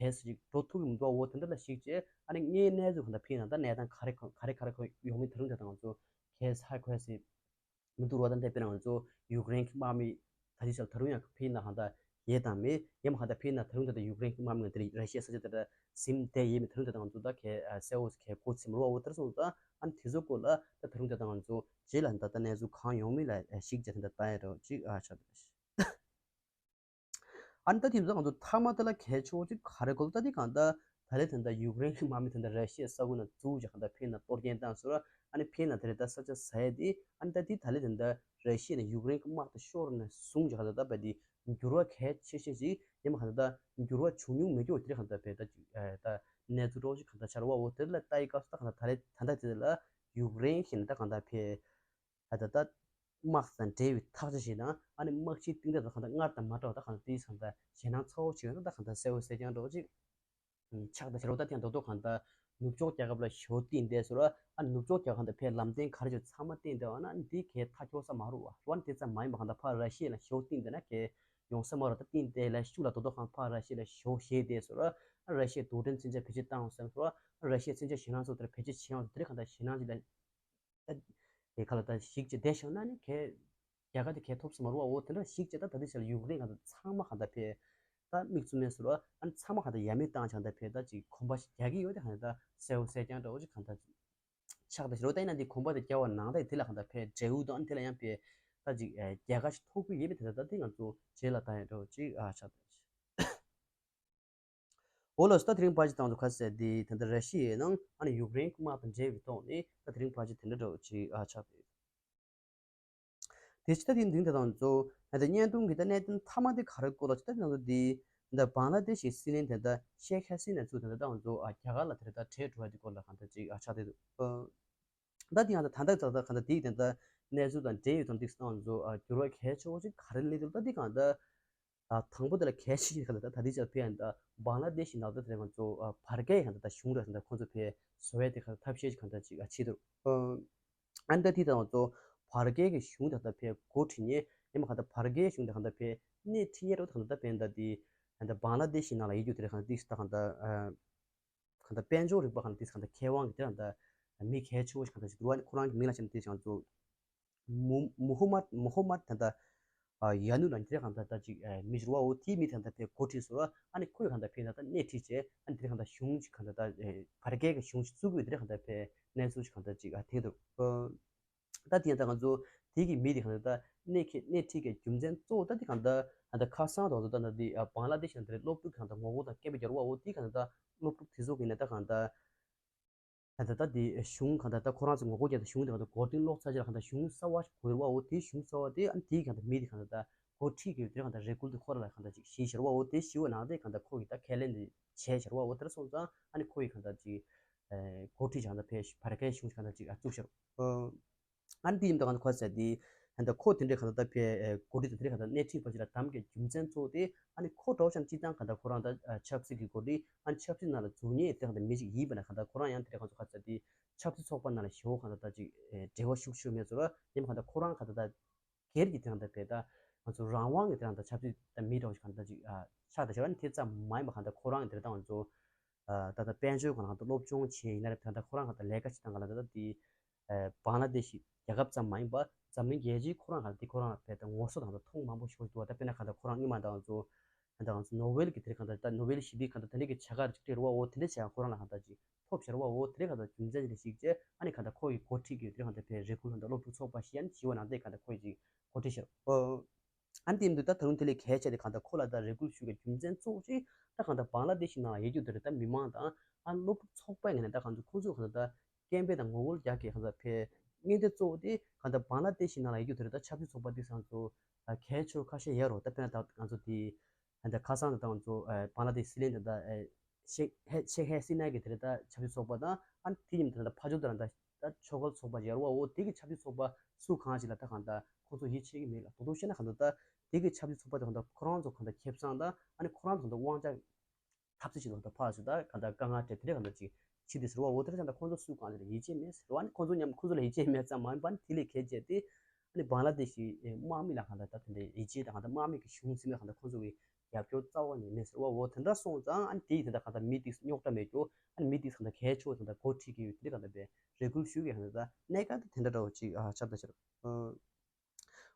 གལ་སྲིད་ཅིག་འགྲོ་ཐུབ་ཀྱི་མི་འདུག་འོ་དེ་འདྲ་ལ་གཞིགས་བྱས་ཨ་ནི་དངོས་གནས་ཚུལ་གང་ལྟར་ཕེབས་ན་ད་གནས་སྟངས་ག་རེ་ག་རེ་ག་རེ་ཡོང་མིན་ད་རུང་དེ་དང་ང་ཚོ་གལ་ཧ་གོ་ཡ་ཞིག་མི་འདུག་རོ། ད་འདས་པའི་ནང་ང་ཚོ་ཡུཀ་རེན་གྱི་དམག་མི་ད་ལྟའི་ཆར་ད་རུང་ཡང་ཕེབས་ན་གང་ལྟར་ཡོད་དམ་མེད། ཡང་མ་གང་ལྟར་ཕེབས་ན་ད་རུང་ད་ལྟ་ཡུཀ་རེན་གྱི་དམག་མི་ང་དེ་ར་ཤི་ཡའི་ས་ཆ་དེ་འདྲ་ཟིན་བསྡད་ཡོད་མེད་ད་རུང་དེ་དང་ང་ཚོ་ད་གལ་གསལ་བོ་གལ་གོ་ཚིམ་རོ། འོ་དེར་སོང་ཙང་ཨ་ནི་དེ་ཚོ་སྐོར་ལ་ད་ད་རུང་དེ་དང་ང་ཚོ་རྗེས་ལ་ད་ལྟ་གནས་ཚུལ་གང་ཡོང་མིན་ལ་གཞིགས་བྱས་དེ་འདྲ་ལྟ་ཡ་རོ་ཅིག་ཨ་ཆགས་འདུག་ཨ་ནི་ད་དེ་ཚོ་ང་ཚོ་མཐའ་མ་དེ་ལ་གལ་ཆེ་བོ་ཅིག་ག་རེ་གོ་ད་དེ་གང་ལྟར་ད་ལས་དེ་འདྲ་ཡུཀ་རེན་གྱི་དམག་མི་དེ་འདྲ་ར་ཤི་ཡའི་ས་ཁུལ་ནང་འཛུལ་བྱས་གང་ལྟར་ཕེབས་ན་གཏོར་སྐྱོན་བཏང་ཟེར་ཨ་ནི་ཕེབས་ན་དེ་རེད་ད་ས་ཆ་ཟ་ཡ་དེ་ཨ་ནི་ད་དེ་ད་ལས་དེ་འདྲ་ར་ཤི་ཡ་ནས་ཡུཀ་རེན་གྱི་དམག་དེ་ཤོར་ནས་བཟུང་བྱས་གང་ལྟར་ད་བས་དེ་འགྱུར་བ་གལ་ཆེ་ཤོས་ཅིག་ཡིན་པ་གང་ལྟར་ད་འགྱུར་བ་བྱུང་མྱོང་མེད་རྒྱུ་དེ་གང་ལྟར་བས་ད་ཅིག་ད་གནས་ཚུལ་འདྲ་བོ་ཅིག་གང་ལྟར་ཆགས་རེད་བ། འོ་དེ་ལ་ལྟ་ཡི་སྐབས་སུ་ད་གང་ལྟར་ད་ལས་ད་ལྟ་དེ་ལ་ཡུཀ་རེན་གྱིས་ད་གང་ལྟར་ཕེ། ད་ལྟ་ད་དམག་དང་འབྲེལ་བའི་ཐག་གཅོད་བྱེད་སྟངས་ཨ་ནི་དམག་སྤྱིའི་རྟིང་བདའ་དང་གང་ལྟར་སྔར་དང་མ་འདྲ་བ་ད་གང་ལྟར་དེའི་གང་ལྟར་ཞེད་སྣང་ཚ་བོ་བྱེད་ཡོད་ན་ད་གང་ལྟར་གསལ་བོ་གསལ་རྐྱང་འདྲ་བོ་ཅིག་ཆགས་ད་ཕྱི་རོལ་ད་ཐེངས་རྡོག་རྡོག་གང་ལྟར་ནུབ་ཕྱོགས་རྒྱལ་ཁབ་ལ་ཞེ་པོ་རྟིང་བདའ་ཟེར་བ་ཨ་ནུབ་ཕྱོགས་རྒྱལ་ཁབ་ད་ཕེ་ལམ་སྟོན་ག་རེ་བྱས་ཚང་མ་རྟིང་བདའ་བ་ན་ཨ་ནི་དེ་གས་ཐག་ཆོད་ས་མ་རུང་བ་རོ། ཨ་ནི་དེ་ཙམ་མ་ཡིན་པ་གང་ལྟར་ཕར་ར་ཤི་ཡ་ལ་ཞེ་པོ་རྟིང་བདའ་ན་གས་ཡོང་ས་མ་རུང་ད་རྟིང་བདའ་ལ་ཤུགས་ལ་རྡོག་རྡོག་གང་ཕར་ར་ཤི་ཡ་ལ་ཞེ་པོ་ཞེད་བསྡད་ཟེར་བ་ཨ་ར་ཤི་ཡ་དུག་སྦྲེལ་མཚོན་ཆ་བེད་སྤྱོད་བཏང་ཟེར་བ་ཨ་ར་ཤི་ཡ་མཚོན་ཆ་ཞེད་སྣང་ཚོ་དེར་བེད་སྤྱོད་བྱེད་ཡོང་ཟེར་དེ་གང་ལྟར་ཞེད་སྣང་ཅིག་ལ། དེ་ག་ལ་ད་ཞིག་ཅིག་བསྡད་བཞག་ན་ནི་གས་རྒྱལ་ཁ་དེ་གས་ཐོབ་ས་མ་རུང་བ། འོ་དེ་འདྲ་ཞིག་ཅིག་ད་ད་ལྟའི་ཆར་ཡུཀ་རེན་གང་ལྟར་ཚང་མ་གང་ལྟར་ཕེ་ད་མིག་བཙུམ་མེད་ཟེར་བ་ཨ་ནི་ཚང་མ་གང་ལྟར་ཡ་མེད་བཏང་བྱས་གང་ལྟར་ཕེ་ད་ཅིག་གོམ་པ་ཞིག་རྒྱག་གི་ཡོད་དེ་གང་ལྟར་གསལ་བོ་གསལ་རྐྱང་འདྲ་བོ་ཅིག་གང་ལྟར་ཆགས་ད་ཕྱི་རོལ་ད་ཡིན་ན་འདི་གོམ་པ་དེ་རྒྱག་པ་ནང་ད་དེ་ལ་གང་ལྟར་ཕེ་འབྲས་བུ་དང་དེ་ལ་ཡང་ཕེ་ད་ཅིག་རྒྱལ་ཁ་ཞིག་ཐོབ་ཀྱི་ཡོད་མེད་དེ་ད་ད་དེ་ང་ཚོ་རྗེས་ལ་ད་ཡང་འདྲ་བོ་ཅིག་ཨ་ཆགས་ད། འོ་ལགས་སོ། ད་དེ་རིང་ཕལ་ཆེར་ད་ང་ཚོ་ག་རེ་ཟེར་དེ་ད་ལྟ་ར་ཤི་ཡའི་ནང་ཨ་ནི་ཡུཀ་རེན་གྱི་དམག་དང་འབྲེལ་བའི་ཐོག་ནས་ད་དེ་རིང་ཕལ་ཆེར་དེ་འདྲ་འདྲ་བོ་ཅིག་ཨ་ཆགས་ཏེ། དེ་ཕྱི་ད་དེ་འདི་ད་ང་ཚོ་ད་ལྟ་བརྙན་ཐུང་གི་ད་གནད་དོན་མཐའ་མ་དེ་ག་རེ་སྐོར་ལ་ཅིག་ད་ང་ཚོ་དེ་ད་བང་ལ་དེ་ཤི་སྲིད་བློན་དེ་ད་ཤེག་ཧ་སི་ན་ཚུགས་དེ་ད་ད་ང་ཚོ་ཨ་རྒྱ་གར་ལ་དེ་ད་བྲོས་འགྲོ་བ་དེ་སྐོར་ལ་གང་ལྟར་ཅིག་ཨ་ཆགས་ཏེ་འདུག་ད་དེ་ཡང་ད་ད་ད་ད་གང་ལྟར་དེ་ད་ད་གནས་ཚུལ་དང་འབྲེལ་ཡོད་དང་དེ་ད་ང་ཚོ་ཨ་འགྱུར་བ་གལ་ཆེ་བོ་ཅིག་ག་རེ་སླེབས་འདུག་ད་དེ་གང་ལྟར། ཨ་དང་པོ་དེ་ལ་གལ་ཆེ་ཤོས་གང་ལྟར་ད་ད་ལྟའི་ཆར་ཕེ་ཡང་ད་བང་ལ་དེ་ཤི་ནང་ད་དེ་ང་ཚོ་ཨ་བར་བརྒལ་གང་ལྟར་ད་གཞུང་ར་གང་ལྟར་ཁོང་ཚོ་ཕེ་བཟོ་བའི་དེ་གང་ལྟར་ཐབས་ཤེས་གང་ལྟར་ཅིག་ཨ་བྱེད་འདུག་ཨ་ནི་ད་དེ་ད་ང་ཚོ་བར་བརྒལ་གྱི་གཞུང་དེ་གང་ལྟར་ཕེ་འགོ་ཁྲིད་མཁན་ཡིན་པ་གང་ལྟར་བར་བརྒལ་གཞུང་དེ་གང་ལྟར་ཕེ་སྣེ་ཁྲིད་མཁན་རོ་གང་ལྟར་ཕེ་ད་དེ་གང་ལྟར་བང་ལ་དེ་ཤི་ནང་ལ་ཡོད་རྒྱུ་དེ་གང་ལྟར་དེ་ཤི་ད་གང་ལྟར་ཨ། གང་ལྟར་དཔལ་འབྱོར་རིག་པ་གང་ལྟར་དེ་གང་ལྟར་མཁས་དབང་གི་དེ་གང་ལྟར་མི་གལ་ཆེ་བོ་ཞིག་གང་ལྟར་ཞིག་འདུག་ཨ་ནི་ཁོ་རང་གི་མིང་ལ་བྱས་ན་དེ་ང་ཚོ་མུ་མུ་ཧམ་མད་མུ་ཧམ་མད་ད་ལྟ་ ཨ་ཡ་ནུ་ལ་འདི་རེད་གང་ལྟར་ད་ཅིག་ཨ་མི་ཞིག་རེད་བ། འོ་དེའི་མི་དེ་གང་ལྟར་ཕེ་འགོ་ཁྲིད་ཟེར་བ། ཨ་ནི་ཁོས་གང་ལྟར་ཕེ་ད་ལྟ་སྣེ་ཁྲིད་བྱས། ཨ་ནི་འདི་རེད་གང་ལྟར་གཞུང་ཅིག་གང་ལྟར་ད་ཨེ་བར་བརྒལ་གྱི་གཞུང་ཅིག་བཙུགས་དགོས། འདི་རེད་གང་ལྟར་ཕེ་གནས་ཚུལ་ཅིག་གང་ལྟར་ཅིག་ཨ་ཐེངས་འདུག་ཨ། ད་དེ་ཡང་ད་ང་ཚོ་དེ་གི་མི་དེ་གང་ལྟར་ད་སྣེ་ཁྲིད་སྣེ་ཁྲིད་ཀྱི་རྒྱུ་མཚན་གཙོ་བོ་ད་དེ་གང་ལྟར་ད་ཁ་སང་དང་ད་ད་དེ་ཨ་བང་ལ་དེ་ཤི་ན་དེ་རེད། སློབ་ཕྲུག་གང་ལྟར་ངོ་རྒོལ་དང་སྐད་འབོད་རྒྱག་རེད་བ། འོ་དེ་གང་ལྟར་ད་སློབ་ཕྲུག་དེ་ཚོ་གི་ནས་ད་གང་ལྟར་ད་ད་ད་དེ་གཞུང་གང་ལྟར་ད་ཁོ་རང་ཚོ་ངོ་རྒོལ་རྒྱག་ད་གཞུང་དེ་གང་ལྟར་མགོ་རྟིང་སློག་ཚར་རྗེས་ལ་གང་ལྟར་གཞུང་གསར་བ་ཞིག་དགོས་རེད་བ། འོ་དེ་གཞུང་གསར་བ་དེ་ཨ་ནི་དེ་གང་ལྟར་མི་དེ་གང་ལྟར་ད་འགོ་ཁྲིད་ཀྱི་དེ་གང་ལྟར་རེ་སྐུལ་དེ་ཁོ་རང་ལ་གང་ལྟར་ཅིག་ཞུས་ཤར་བ། འོ་དེ་ཞུས་པ་ནང་དེ་གང་ལྟར་ཁོ་གིས་ད་ཁས་ལེན་དེ་བྱས་ཤར་བ། འོ་དེར་སོང་ཙང་ཨ་ནི་ཁོ་གིས་གང་ལྟར་ཅིག་འགོ་ཁྲིད་ཀྱི་གང་ལྟར་ཕེ་བར་བརྒལ་གཞུང་གང་ལྟར་ཅིག་ཨ་བཙུགས་ཤར། ཨ་ནི་དེ་ཡིན་དུས་གང་ལྟར་ཁོ་ཟེར་དེ་ད་ཁོ་དེ་འདྲའི་གང་ལྟར་ད་ཕེ་འགོ་ཁྲིད་དང་དེ་འདྲའི་གང་ལྟར་སྣེ་ཁྲིད་པ་ཞིག་ལ་གདམ་གྱི་རྒྱུ་མཚན་གཙོ་བོ་དེ་ཨ་ནི་ཁོ་འདྲ་བོ་ཅང་སྤྱི་བཏང་གང་ལྟར་ཁོ་རང་ད་ཆབ་སྲིད་ཀྱི་འགོ་ཁྲིད་ཨ་ནི་ཆབ་སྲིད་ནང་ལ་འཛུལ་མཁན་དེ་གང་ལྟར་མི་ཞིག་ཡིན་པ་ན་གང་ལྟར་ཁོ་རང་ཡང་དེ་འདྲའི་གང་ལྟར་ཁ་ཚ་དེ་ཆབ་སྲིད་ཚོགས་པ་ནང་ལ་ཞེ་པོ་གང་ལྟར་ད་ཅིག་འབྲེལ་བ་ཤུགས་ཆེ་མེད་ཚོར་བ་ཡིན་པ་གང་ལྟར་ཁོ་རང་གང་ལྟར་ད། སྒེར་གྱི་དེ་གང་ལྟར་ཕེ་ད་ང་ཚོ་རང་དབང་གི་དེ་གང་ལྟར་ཆབ་སྲིད་ད་མི་འདྲ་བོ་ཞིག་གང་ལྟར་ཅིག་ཨ་ཆགས་ད་ཞེ་པོ་ཨ་ནི་དེ་ཙམ་མ་ཡིན་པ་གང་ལྟར་ཁོ་རང་གི་དེ་ད་ང་ཚོ་ཨ་ད་ལྟ་དཔལ་འབྱོར་གང་ལ་གང་ལྟར་སློབ་སྦྱོང་བྱས་ཡིན་ན་རེད། ད་ལྟ་ཁོ་རང་གང་ལྟར་ལས་ཀ་བྱེད་སྟངས་གང་ལ་ད་ལྟ་དེ་ཨ་བང་ལ་དེ་ཤི་རྒྱལ་ཁབ་ཙམ་མ་ཡིན་པ་འཛམ་གླིང་རྒྱལ་སྤྱིའི་ཁོ་རང་གང་ལྟར་དེ་ཁོ་རང་ཕེ་ད་ངོ་སོ་དང་ད་མཐོང་མང་པོ་ཞིག་འདུག་ད་དཔེར་ན་གང་ལྟར་ཁོ་རང་སྔོན་མ་ད་ང་ཚོ་ད་ང་ཚོ་ནོ་བེལ་གྱི་དེ་གང་ལྟར་ད་ནོ་བེལ་ཞི་བདེའི་གང་ལྟར་དེ་འདྲའི་གི་བྱ་དགའ་རིགས་སྤྲད་རེད་བ། འོ་དེ་འདྲ་བྱས་ཡང་ཁོ་རང་ལ་གང་ལྟར་ཅིག་ཐོབ་ཤར་བ། འོ་དེ་གང་ལྟར་རྒྱུ་མཚན་ཞིག་ཅིག་བྱས་ཨ་ནི་གང་ལྟར་ཁོ་ཡི་འགོ་ཁྲིད་ཀྱི་དེ་གང་ལྟར་ཕེ་རེ་སྐུལ་གང་ལྟར་སློབ་ཕྲུག་ཚོགས་པ་ཞིག་ཡང་ཞི་བ་ནང་དེ་གང་ལྟར་ཁོ་ཡི་ཅིག་འགོ་ཁྲིད་ཤར། ཨ་ནི་དེ་ཡིན་དུས་ད་ད་རུང་དེ་ལས་གལ་ཆེ་དེ་གང་ལྟར་ཁོ་ལ་ད་རེ་སྐུལ་ཞུ་གི་རྒྱུ་མཚན་གཙོ་བོ་ཅིག་ད་གང་ལྟར་བང་ལ་དེ་ཤི་ནང་ལ་ཡོད་རྒྱུ་དེ་རེད། ད་མི་མང་དང་ཨ་སློབ་ཕྲུག་ཚོགས་པའི་ངོས་ནས་ད་གང་ཚོ་ཁོང་ཚོ་གང་ལྟར་ད་སྐད་འབོད་དང་ངོ་རྒོལ་རྒྱག་གི་གང་ལྟར་ཕེ་ངན་དེ་གཙོ་བོ་དེ་གང་ལྟར་བང་ལ་དེ་ཤི་ནང་ལ་ཡོད་རྒྱུ་དེ་རེད། ད་ཆབ་སྲིད་ཚོགས་པ་དེ་ཚང་ཚོ་གལ་ཆེ་བོ་ཁ་ཤས་ཡོད་རོགས། ད་དཔེར་ན་ད་ང་ཚོ་དེ་ད་ཁ་སང་ད་ད་ང་ཚོ་བང་ལ་དེ་སྲིད་བློན་དེ་ད་ཤེག་ཧེ་ཤེག་ཧེ་སི་ན་གི་དེ་རེད། ད་ཆབ་སྲིད་ཚོགས་པ་དང་ཨ་ནི་དེ་ཉིན་དེ་རེད། ད་ཕ་ཇོ་དེ་རང་ད་ད་ཆོལ་ཁ་ཚོགས་པ་ཡར་བ་འོ་དེ་གི་ཆབ་སྲིད་ཚོགས་པ་སུ་གང་ཞིག་ལ་ད་གང་ལྟར་ཁོང་ཚོ་ཡིད་ཆེས་ཀྱི་མེད་ལ། དོ་དོ་བཤད་ན་གང་ལྟར་ད་དེ་གི་ཆབ་སྲིད་ཚོགས་པ་དེ་གང་ལྟར་ཁོ་རང་ཚོ་གང་ལྟར་ཁེ་བཟང་དང་ཨ་ནི་ཁོ་རང་ཚོ་གང་ལྟར་དབང་ཆ་ཐབས་ཚད་ཞིག་ལ་གང་ལྟར་ཕར་ཞིག་ད་གང་ལྟར་དཀའ་ངལ་སྤྲད་དེ་རེད། གང་ལྟར་ཅིག་ཕྱི་དེ་ཟེར་བ་འོ་དེ་རེད། ད་ཁོང་ཚོ་སུ་གང་ཞིག་ལ་ཡིད་ཆེས་མེད་ཟེར་བ་ནི་ཁོང་ཚོ་མཉམ་ཁོང་ཚོ་ལ་ཡིད་ཆེས་མེད་ཙམ་མ་ཡིན་པ་ནི་དེ་ལས་གལ་ཆེ་དེ། ཨ་ནི་བང་ལ་དེ་ཤི་དམག་མི་ལ་གང་ལྟར་ད་དེ་འདྲའི་ཡིད་ཆེས་དང་གང་ལྟར་དམག་མི་གི་གཞུང་ཟིན་ན་གང་ལྟར་ཁོང་ཚོ་གི་རྒྱབ་སྐྱོར་རྩ་བ་ནས་མེད་ཟེར་བ་འོ་དེ་འདྲ་སོང་ཙང་ཨ་ནི་དེ་ཡི་དེ་འདྲ་གང་ལྟར་མི་དེ་རྙོག་དྲ་མེད་རྒྱུ། ཨ་ནི་མི་དེ་གང་ལྟར་གལ་ཆེ་བ་དེ་འདྲ་འགོ་ཁྲིད་ཀྱི་ཡོད། དེ་འདྲ་གང་ལྟར་པའི་རེ་སྐུལ་ཞུ་གི་གང་ལྟར་ད་གནད་འགག་དེ་དེ་འདྲ་འདྲ་བོ་ཅིག་ཨ་ཆགས་ད་ཤར།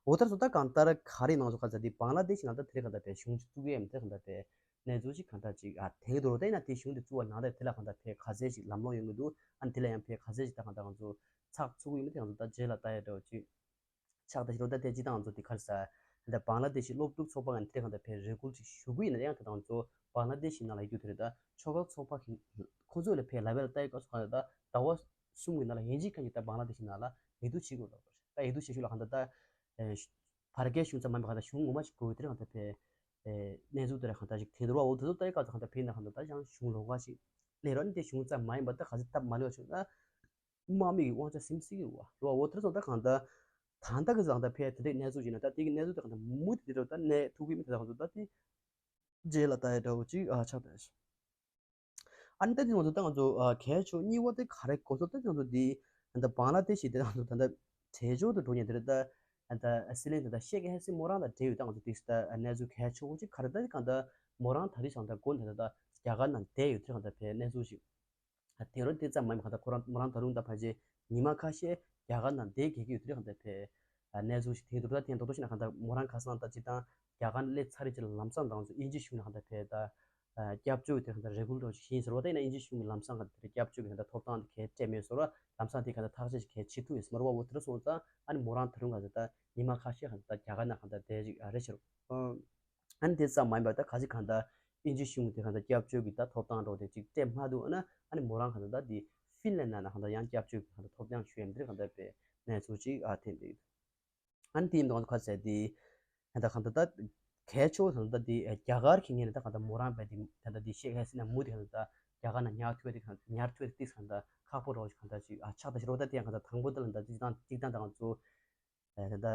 འོ་དེར་སོང་ད་གང་ལྟར་ག་རེ་ནང་ཚོ་ག་ཚ་དེ་བང་ལ་དེ་ཤི་ནང་ད་དེ་རེ་གང་ལྟར་པའི་གཞུང་ཅིག་བཙུགས་ཡས་མི་དེ་གང་ལྟར་པའི་གནས་ཚུལ་ཅིག་གང་ལྟར་ཅིག་ཨ་དེང་དུ་རོ་དེ་ན་དེ་གཞུང་དེ་བཙུགས་པ་ནང་དེ་དེ་ལ་གང་ལྟར་པའི་ག་ཚད་ཅིག་ལམ་ལྷོང་ཡོང་གི་འདུག་ཨ་ནི་དེ་ལ་ཡང་པའི་ག་ཚད་ཅིག་ད་གང་ལྟར་ང་ཚོ་ཚགས་ཚུད་ཀྱི་ཡོད་མི་དེ་ང་ཚོ་ད་རྗེས་ལ་ལྟ་ཡ་འདྲ་བོ་ཅིག་ཆགས་ད་ཤི་རོ་ད་དེ་ཅི་ད་ང་ཚོ་དེ་ག་རེ་ཟ། ད་བང་ལ་དེ་ཤི་སློབ་ཕྲུག་ཚོགས་པ་ང་དེ་གང་ལྟར་པའི་རེ་སྐུལ་ཅིག་ཞུ་གི་ཡིན་ན་ཡང་ད་ང་ཚོ་བང་ལ་དེ་ཤི་ནང་ལ་ཡོད་རྒྱུ་དེ་རེད། ད་ཆོལ་ཁ་ཚོགས་པ་གི་ཁོ་ཚོ་ལ་ཕའི་ལ་བེལ་ལ་ལྟ་ཡི་སྐབས་སུ་གང་ལྟར་ད་ཟླ་བ་གསུམ་གི་ནང་ལ་ཡིན་གཅིག་ཁ་ཅིག་ད་བང་ལ་དེ་ཤི་ནང་ལ་ཡིག་ཐོག་བྱེད་དགོས་རེད། ད་ཡིག་ཐོག་བྱེད་ཤུགས་ལ་གང་ལྟར་ད་བར་བརྒལ་གཞུང་ཙམ་མ་ཡིན་པ་གང་ལྟར་གཞུང་ངོ་མ་ཞིག་དགོས་དེ་རེད། གང་ལྟར་ཕའི་གནས་ཚུལ་དེ་རེད། གང་ལྟར་ཞིག་དེ་འདུག་བ། འོ་དེ་ཚོ་ལྟ་ཡི་སྐབས་སུ་གང་ལྟར་ཕའི་ན་གང་ལྟར་ད་ཡང་གཞུང་ལོགས་ཀ་ཞིག་ལས་རོགས་ནི་དེ་གཞུང་ཙམ་མ་ཡིན་པ་ད་ག་ཚོད་སྟབས་མ་ལེགས་བྱུང་ན། དམག་མི་གི་དབང་ཆ་ཟིན་སྲིད་ཀྱི་རེད་བ། རེད་བ། འོ་དེ་ཚོ་ད་གང་ལྟར་ད་ལྟ་གི་ཟང་ད་ཕལ་དེ་འདྲའི་གནས་ཚུལ་ཡིན་ན་ད་དེ་གི་གནས་ཚུལ་དེ་གང་ལྟར་མུ་མཐུད་དེ་འགྲོ་ད་གནས་ཐུག་གི་མི་དེ་ད་གང་ཚོ་ད་དེ་རྗེས་ལ་ལྟ་ཡ་འདྲ་བོ་ཅིག་ཨ་ཆགས་ད་ཡ་ཞིག་ཨ་ནི་ད་དེ་ང་ཚོ་ད་ང་ཚོ་ཨ་གལ་ཆེ་གཉིས་པ་དེ་ག་རེ་གོ་ཚོད་ད་ང་ཚོ་དེ་ད་ལྟ་བང་ལ་དེ་ཤི་དེ་ང་ཚོ་ད་ལྟ་བྲེལ་ཇོ་དུ་འགྲོ་ཉེ་དེ་རེད། ད་ད་སྲིད་བློན་ད་ལྟ་ཤེག་ཧེ་སི་མོ་རང་དང་འབྲེལ་ཡོད་ད་ང་ཚོ་དེ་ད་གནས་ཚུལ་གལ་ཆེ་བོ་ཅིག་ག་རེ་ད་གང་ལྟར་མོ་རང་ད་རེས་སང་ད་དགོན་ད་ད་རྒྱ་གར་ནང་བསྡད་ཡོད་དེ་གང་ལྟར་བའི་གནས་ཚུལ་ཞིག་དེ་རུ་དེ་ཙམ་མ་ཡིན་པ་གང་ལྟར་ཁོ་རང་མོ་རང་ད་རུང་ད་ཕལ་ཆེར་ཉི་མ་ཁ་ཤས་རྒྱ་གར་ནང་བསྡད་དགོས་ཀྱི་ཡོད་དེ་གང་ལྟར་ཕེ་གནས་ཚུལ་ཞིག་དེ་འདུག་ད་དེ་ཡང་རྡོག་རྡོག་ཞིག་ན་གང་ལྟར་མོ་རང་ཁ་སང་ད་སྤྱིར་བཏང་རྒྱ་གར་ནང་སླེབས་ཚར་རེད་ཅེས་ལམ་སང་དང་ཚོ་དབྱིན་ཇི་གཞུང་ནས་གང་ལྟར་ཕེ་ད་སྐྱབས་བཅོལ་དེ་གང་ལྟར་རེ་སྐུལ་འདྲ་ཞིག་ཡིན་ཟེར་བ། ད་ཡིན་ན་དབྱིན་ཇི་གཞུང་གི་ལམ་སང་གང་ལྟར་སྐྱབས་བཅོལ་གྱི་གང་ལྟར་ཐོབ་ཐང་དེ་གས་སྤྲད་མེད་ཟེར་བ། ལམ་སང་དེ་གང་ལྟར་ཐག་གཅོད་ཞིག་གས་བྱེད་ཐུབ་ཡོད་ཟེར་མ་རེད་བ། འོ་དེ་འདྲ་སོང་ཙང་ཨ་ནི་མོ་རང་ད་རུང་གང་ལྟར་ད་ཉི་མ་ཁ་ཤས་གང་ལྟར་རྒྱ་གར་ནང་གང་ལྟར་བསྡད་ཅིག་ཨ་རེད་ཤག་ཨ་ནི་དེ་ཙམ་མ་ཡིན་པར་ད་ག་ཅིག་གང་ལྟར་དབྱིན་ཇི་གཞུང་དེ་གང་ལྟར་སྐྱབས་བཅོལ་གྱི་ད་ཐོབ་ཐང་འདྲ་བོ་དེ་ཅིག་སྤྲད་མ་འདུག་ཨ་ན་ཨ་ནི་མོ་རང་གང་ལྟར་ད་དེ་ཧྥིན་ལན་ནང་ན་གང་ལྟར་ཡང་སྐྱབས་བཅོལ་གྱི་གང་ལྟར་ཐོབ་ཐང་ཞུ་ཡ་མི་དེ་གང་ལྟར་པའི་གནས་ཚུལ་ཅིག་ཨ་ཐེན་འདུག་ཨ་ནི་དེ་ཡིན་དུས་ཁ་ཟེར་དེ་ད་གང་ལྟར་ད་གལ་ཆེ་བོ་ད་ལྟ་དེ་རྒྱ་གར་གྱི་ངོས་ནས་ད་གང་ལྟར་མོ་རང་པའི་དེ་ད་ལྟ་དེ་ཤེག་ཧེ་སི་ན་མུ་དེ་གང་ལྟར་རྒྱ་གར་ནང་ཉར་ཐུབ་པ་དེ་གང་ཉར་ཐུབ་པ་དེ་ཏིག་གང་ལྟར་ཁག་པོ་རོ་ཞིག་གང་ལྟར་ཅིག་ཨ་ཆགས་ད་ཤི་རོ། ད་དེ་ཡང་གང་ལྟར་དང་པོ་ད་ལ་ད་ཅིག་དང་ཅིག་དང་ད་ང་ཚོ་ད་ལྟ་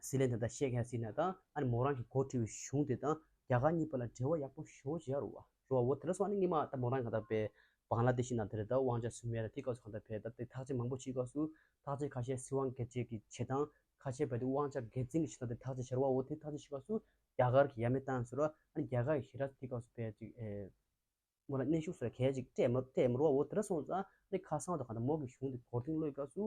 སྲིད་བློན་ད་ལྟ་ཤེག་ཧེ་སི་ན་དང་ཨ་ནི་མོ་རང་གི་འགོ་ཁྲིད་པའི་གཞུང་དེ་དང་རྒྱ་གར་གཉིས་བར་ལ་འབྲེལ་བ་ཡག་པོ་ཞེ་པོ་ཅིག་ཡོད་རེད་བ། རེད་བ། འོ་དེ་འདྲ་སོང་ཨ་ནི་སྔོན་མ་ད་མོ་རང་གང་ལྟར་པའི་བང་ལ་དེ་ཤི་ནང་དེ་རེད། ད་དབང་ཆ་ཟིན་མེད་ལ་དེ་སྐབས་སུ་གང་ལྟར་པའི་ད་དེ་ཐག་གཅོད་མང་པོ་བྱེད་སྐབས་སུ་ཐག་གཅོད་ཁ་ཤས་སྲིད་དབང་སྒེར་གཅོད་ཀྱི་བྱེད་སྟངས་ཁ་ཤས་པའི་དེ་དབང་ཆ་སྒེར་འཛིན་གྱི་བྱེད་སྟངས་དེ་ཐག་གཅོད་བྱེད་རེད་བ། འོ་དེ་ཐག་གཅོད་བྱེད་སྐབས་སུ་རྒྱ་གར་གྱི་ཡ་མེད་བཏང་ཟེར་བ། ཨ་ནི་རྒྱ་གར་གྱི་ཞེ་དྲག་དེ་སྐབས་སུ་པའི་ཅིག་ཨེ། མོ་ལ་གནོན་ཤུགས་སོགས་གལ་ཅིག་སྤྲད་མ་སྤྲད་མ་རུང་བ། འོ་དེ་འདྲ་སོང་ཙང་ནི་ཁ་སང་དུ་གང་ལྟར་མོ་གི་གཞུང་དེ་མགོ་རྟིང་སློག་སྐབས་སུ་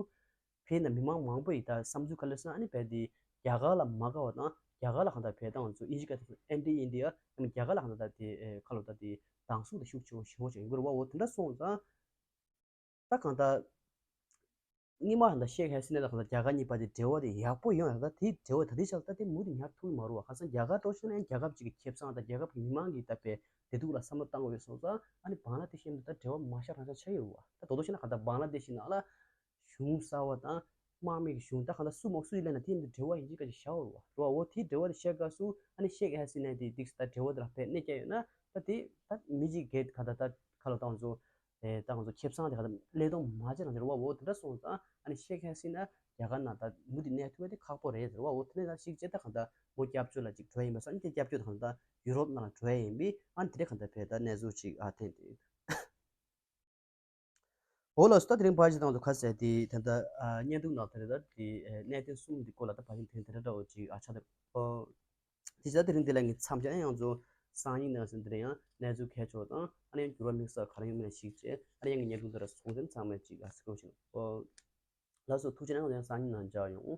ཕེ་ན་མི་མང་མང་པོ་ཡི་ད་བསམ་ཚུལ་ག་ལེར་སོང་ཨ་ནི་བས་དེ་རྒྱ་གར་ལ་མ་དགའ་བ་དང་ རྒྱ་གར་ལ་གང་ལྟར་བས་ད་ང་ཚོ་ཨིན་ཇི་སྐད་དུ་Anti India ཡང་རྒྱ་གར་ལ་གང་ལྟར་དེ་ཁ་ལོ་ད་དེ་སྡང་ཟུག་དེ་ཤུགས་ཆེ་བོ་ཞེ་བོ་ཅིག་ཡོང་གི་རེད་བ། འོ་དེ་འདྲ་སོང་ཙང་། ད་གང་ལྟར། སྔོན་མ་ད་ཤེག་ཧ་སི་ན་དང་གང་ལྟར་རྒྱ་གར་གཉིས་བར་དེ་འབྲེལ་བ་དེ་ཡག་པོ་ཡོང་ཡག་ད་དེ་འབྲེལ་བ་ད་དེ་ཆགས་ད་དེ་མུ་མཐུད་ཉར་ཐུབ་ཀྱི་མ་རེད་བ། ཁ་སང་རྒྱ་གར་འགྲོ་ཤེས་ན་ཡང་རྒྱ་གར་གཅིག་གི་ཁེ་བཟང་དང་རྒྱ་གར་གྱི་མི་མང་གིས་ད་བས་བདེ་སྡུག་ལ་བསམ་བློ་བཏང་དགོས་ཡོད་སོང་ཙང་ཨ་ནི་བང་ལ་དེ་ཤེས་ད་འབྲེལ་བ་མ་ཤར་རང་ཤར་ཆགས་ཡོད་རེད་བ། ད་དོ་དོ་ཤེས་ན་གང་ལྟར་བང་ལ་དེ་ཤེས་ན་ཨ་ལ། གཞུང་གསར་བ་དང་དམག་མི་གི་གཞུང་ད་གང་ལྟར་སུ་མོ་སུ་ཡིན་ལབ་ན་དེ་ཡིན་དུས་འབྲེལ་བ་ཡིན་གཅིག་ག་ཅིག་བཞག་འོ་རེད་བ། རེད་བ། འོ་དེའི་འབྲེལ་བ་དེ་བཤད་སྐབས་སུ་ཨ་ནི་ཤེག་ཧ་སི་ན་དེ་ཏིག་ད་འབྲེལ་བ་དེ་ལ་བས་གནས་སྐྱ་ཡོད་ན་ད་དེ་ད་མི་གཅིག་གིས་ག་ད་ད་ཁ་ལོ་བཏང་ཚོ་ཨེ་ད་ང་ཚོ་ཁེ་བཟང་དེ་ག་ད་ཀླད་སྟོང་མ་བྱེད་རང་བྱེད་རེད་བ། འོ་དེ་འདྲ་སོང་ཙང་ཨ་ནི་ཤེག་ཧ་སི་ན་རྒྱ་གར་ནང་ད་མུ་མཐུད་གནས་ཐུབ་པ་དེ་ཁག་པོ་རེད་ཟེར་བ། འོ་དེ་ནས་ད་ཞིག་བྱས་ད་གང་ད་མོ་སྐྱབས་བཅོལ་ལ་ཅིག་འགྲོ་ཡིན་པ་སོང་ཨ་ནི་དེ་སྐྱབས་བཅོལ་ད་གང་ད་ཡུ་རོབ་ནང་ལ་འགྲོ་ཡིན་པས་ཨ་ནི་དེ་འདྲ་གང་ད་བས་ད་གནས་ཚུལ་ཅིག་ཨ་ཐེན་དེ། འོ་ལགས་སོ། ད་དེ་རིང་ཕལ་ཆེར་ད་ང་ཚོ་ཁ་གསལ་དེ་ད་ལྟ་ཨ་བརྙན་ཐུང་ནང་དེ་རེད། ད་དེ་ཨ་གནད་དོན་གསུམ་འདི་སྐོར་ལ་ད་ཕལ་ཆེར་དེ་དེ་འདྲ་འདྲ་བོ་ཅིག་ཨ་ཆགས་འདུག་ཨོ། དེ་བྱས་ད་དེ་རིང་འདི་ལ་ངས་མཚམས་བཞག་ཡང་ང་ཚོ་སང་ཉིན་ནང་ཚན་འདི་རེད། ཡང་གནས་ཚུལ་གལ་ཆེ་བ་དང་ཨ་ནི་ཡང་འགྱུར་བ་དམིགས་བསལ་ག་རེ་ཡོང་མིན་ཞིག་བྱས་ཨ་ནི་ཡང་ངས་བརྙན་ཐུང་འདི་ར་སོང་ཚན་ཚང་མས་ཅིག་ཨ་གཟིགས་རོགས་བྱེད། ཨོ། ལགས་སོ། ཐུགས་རྗེ་གནང་། ཡང་སང་ཉིན་ནང་མཇལ་ཡོང་།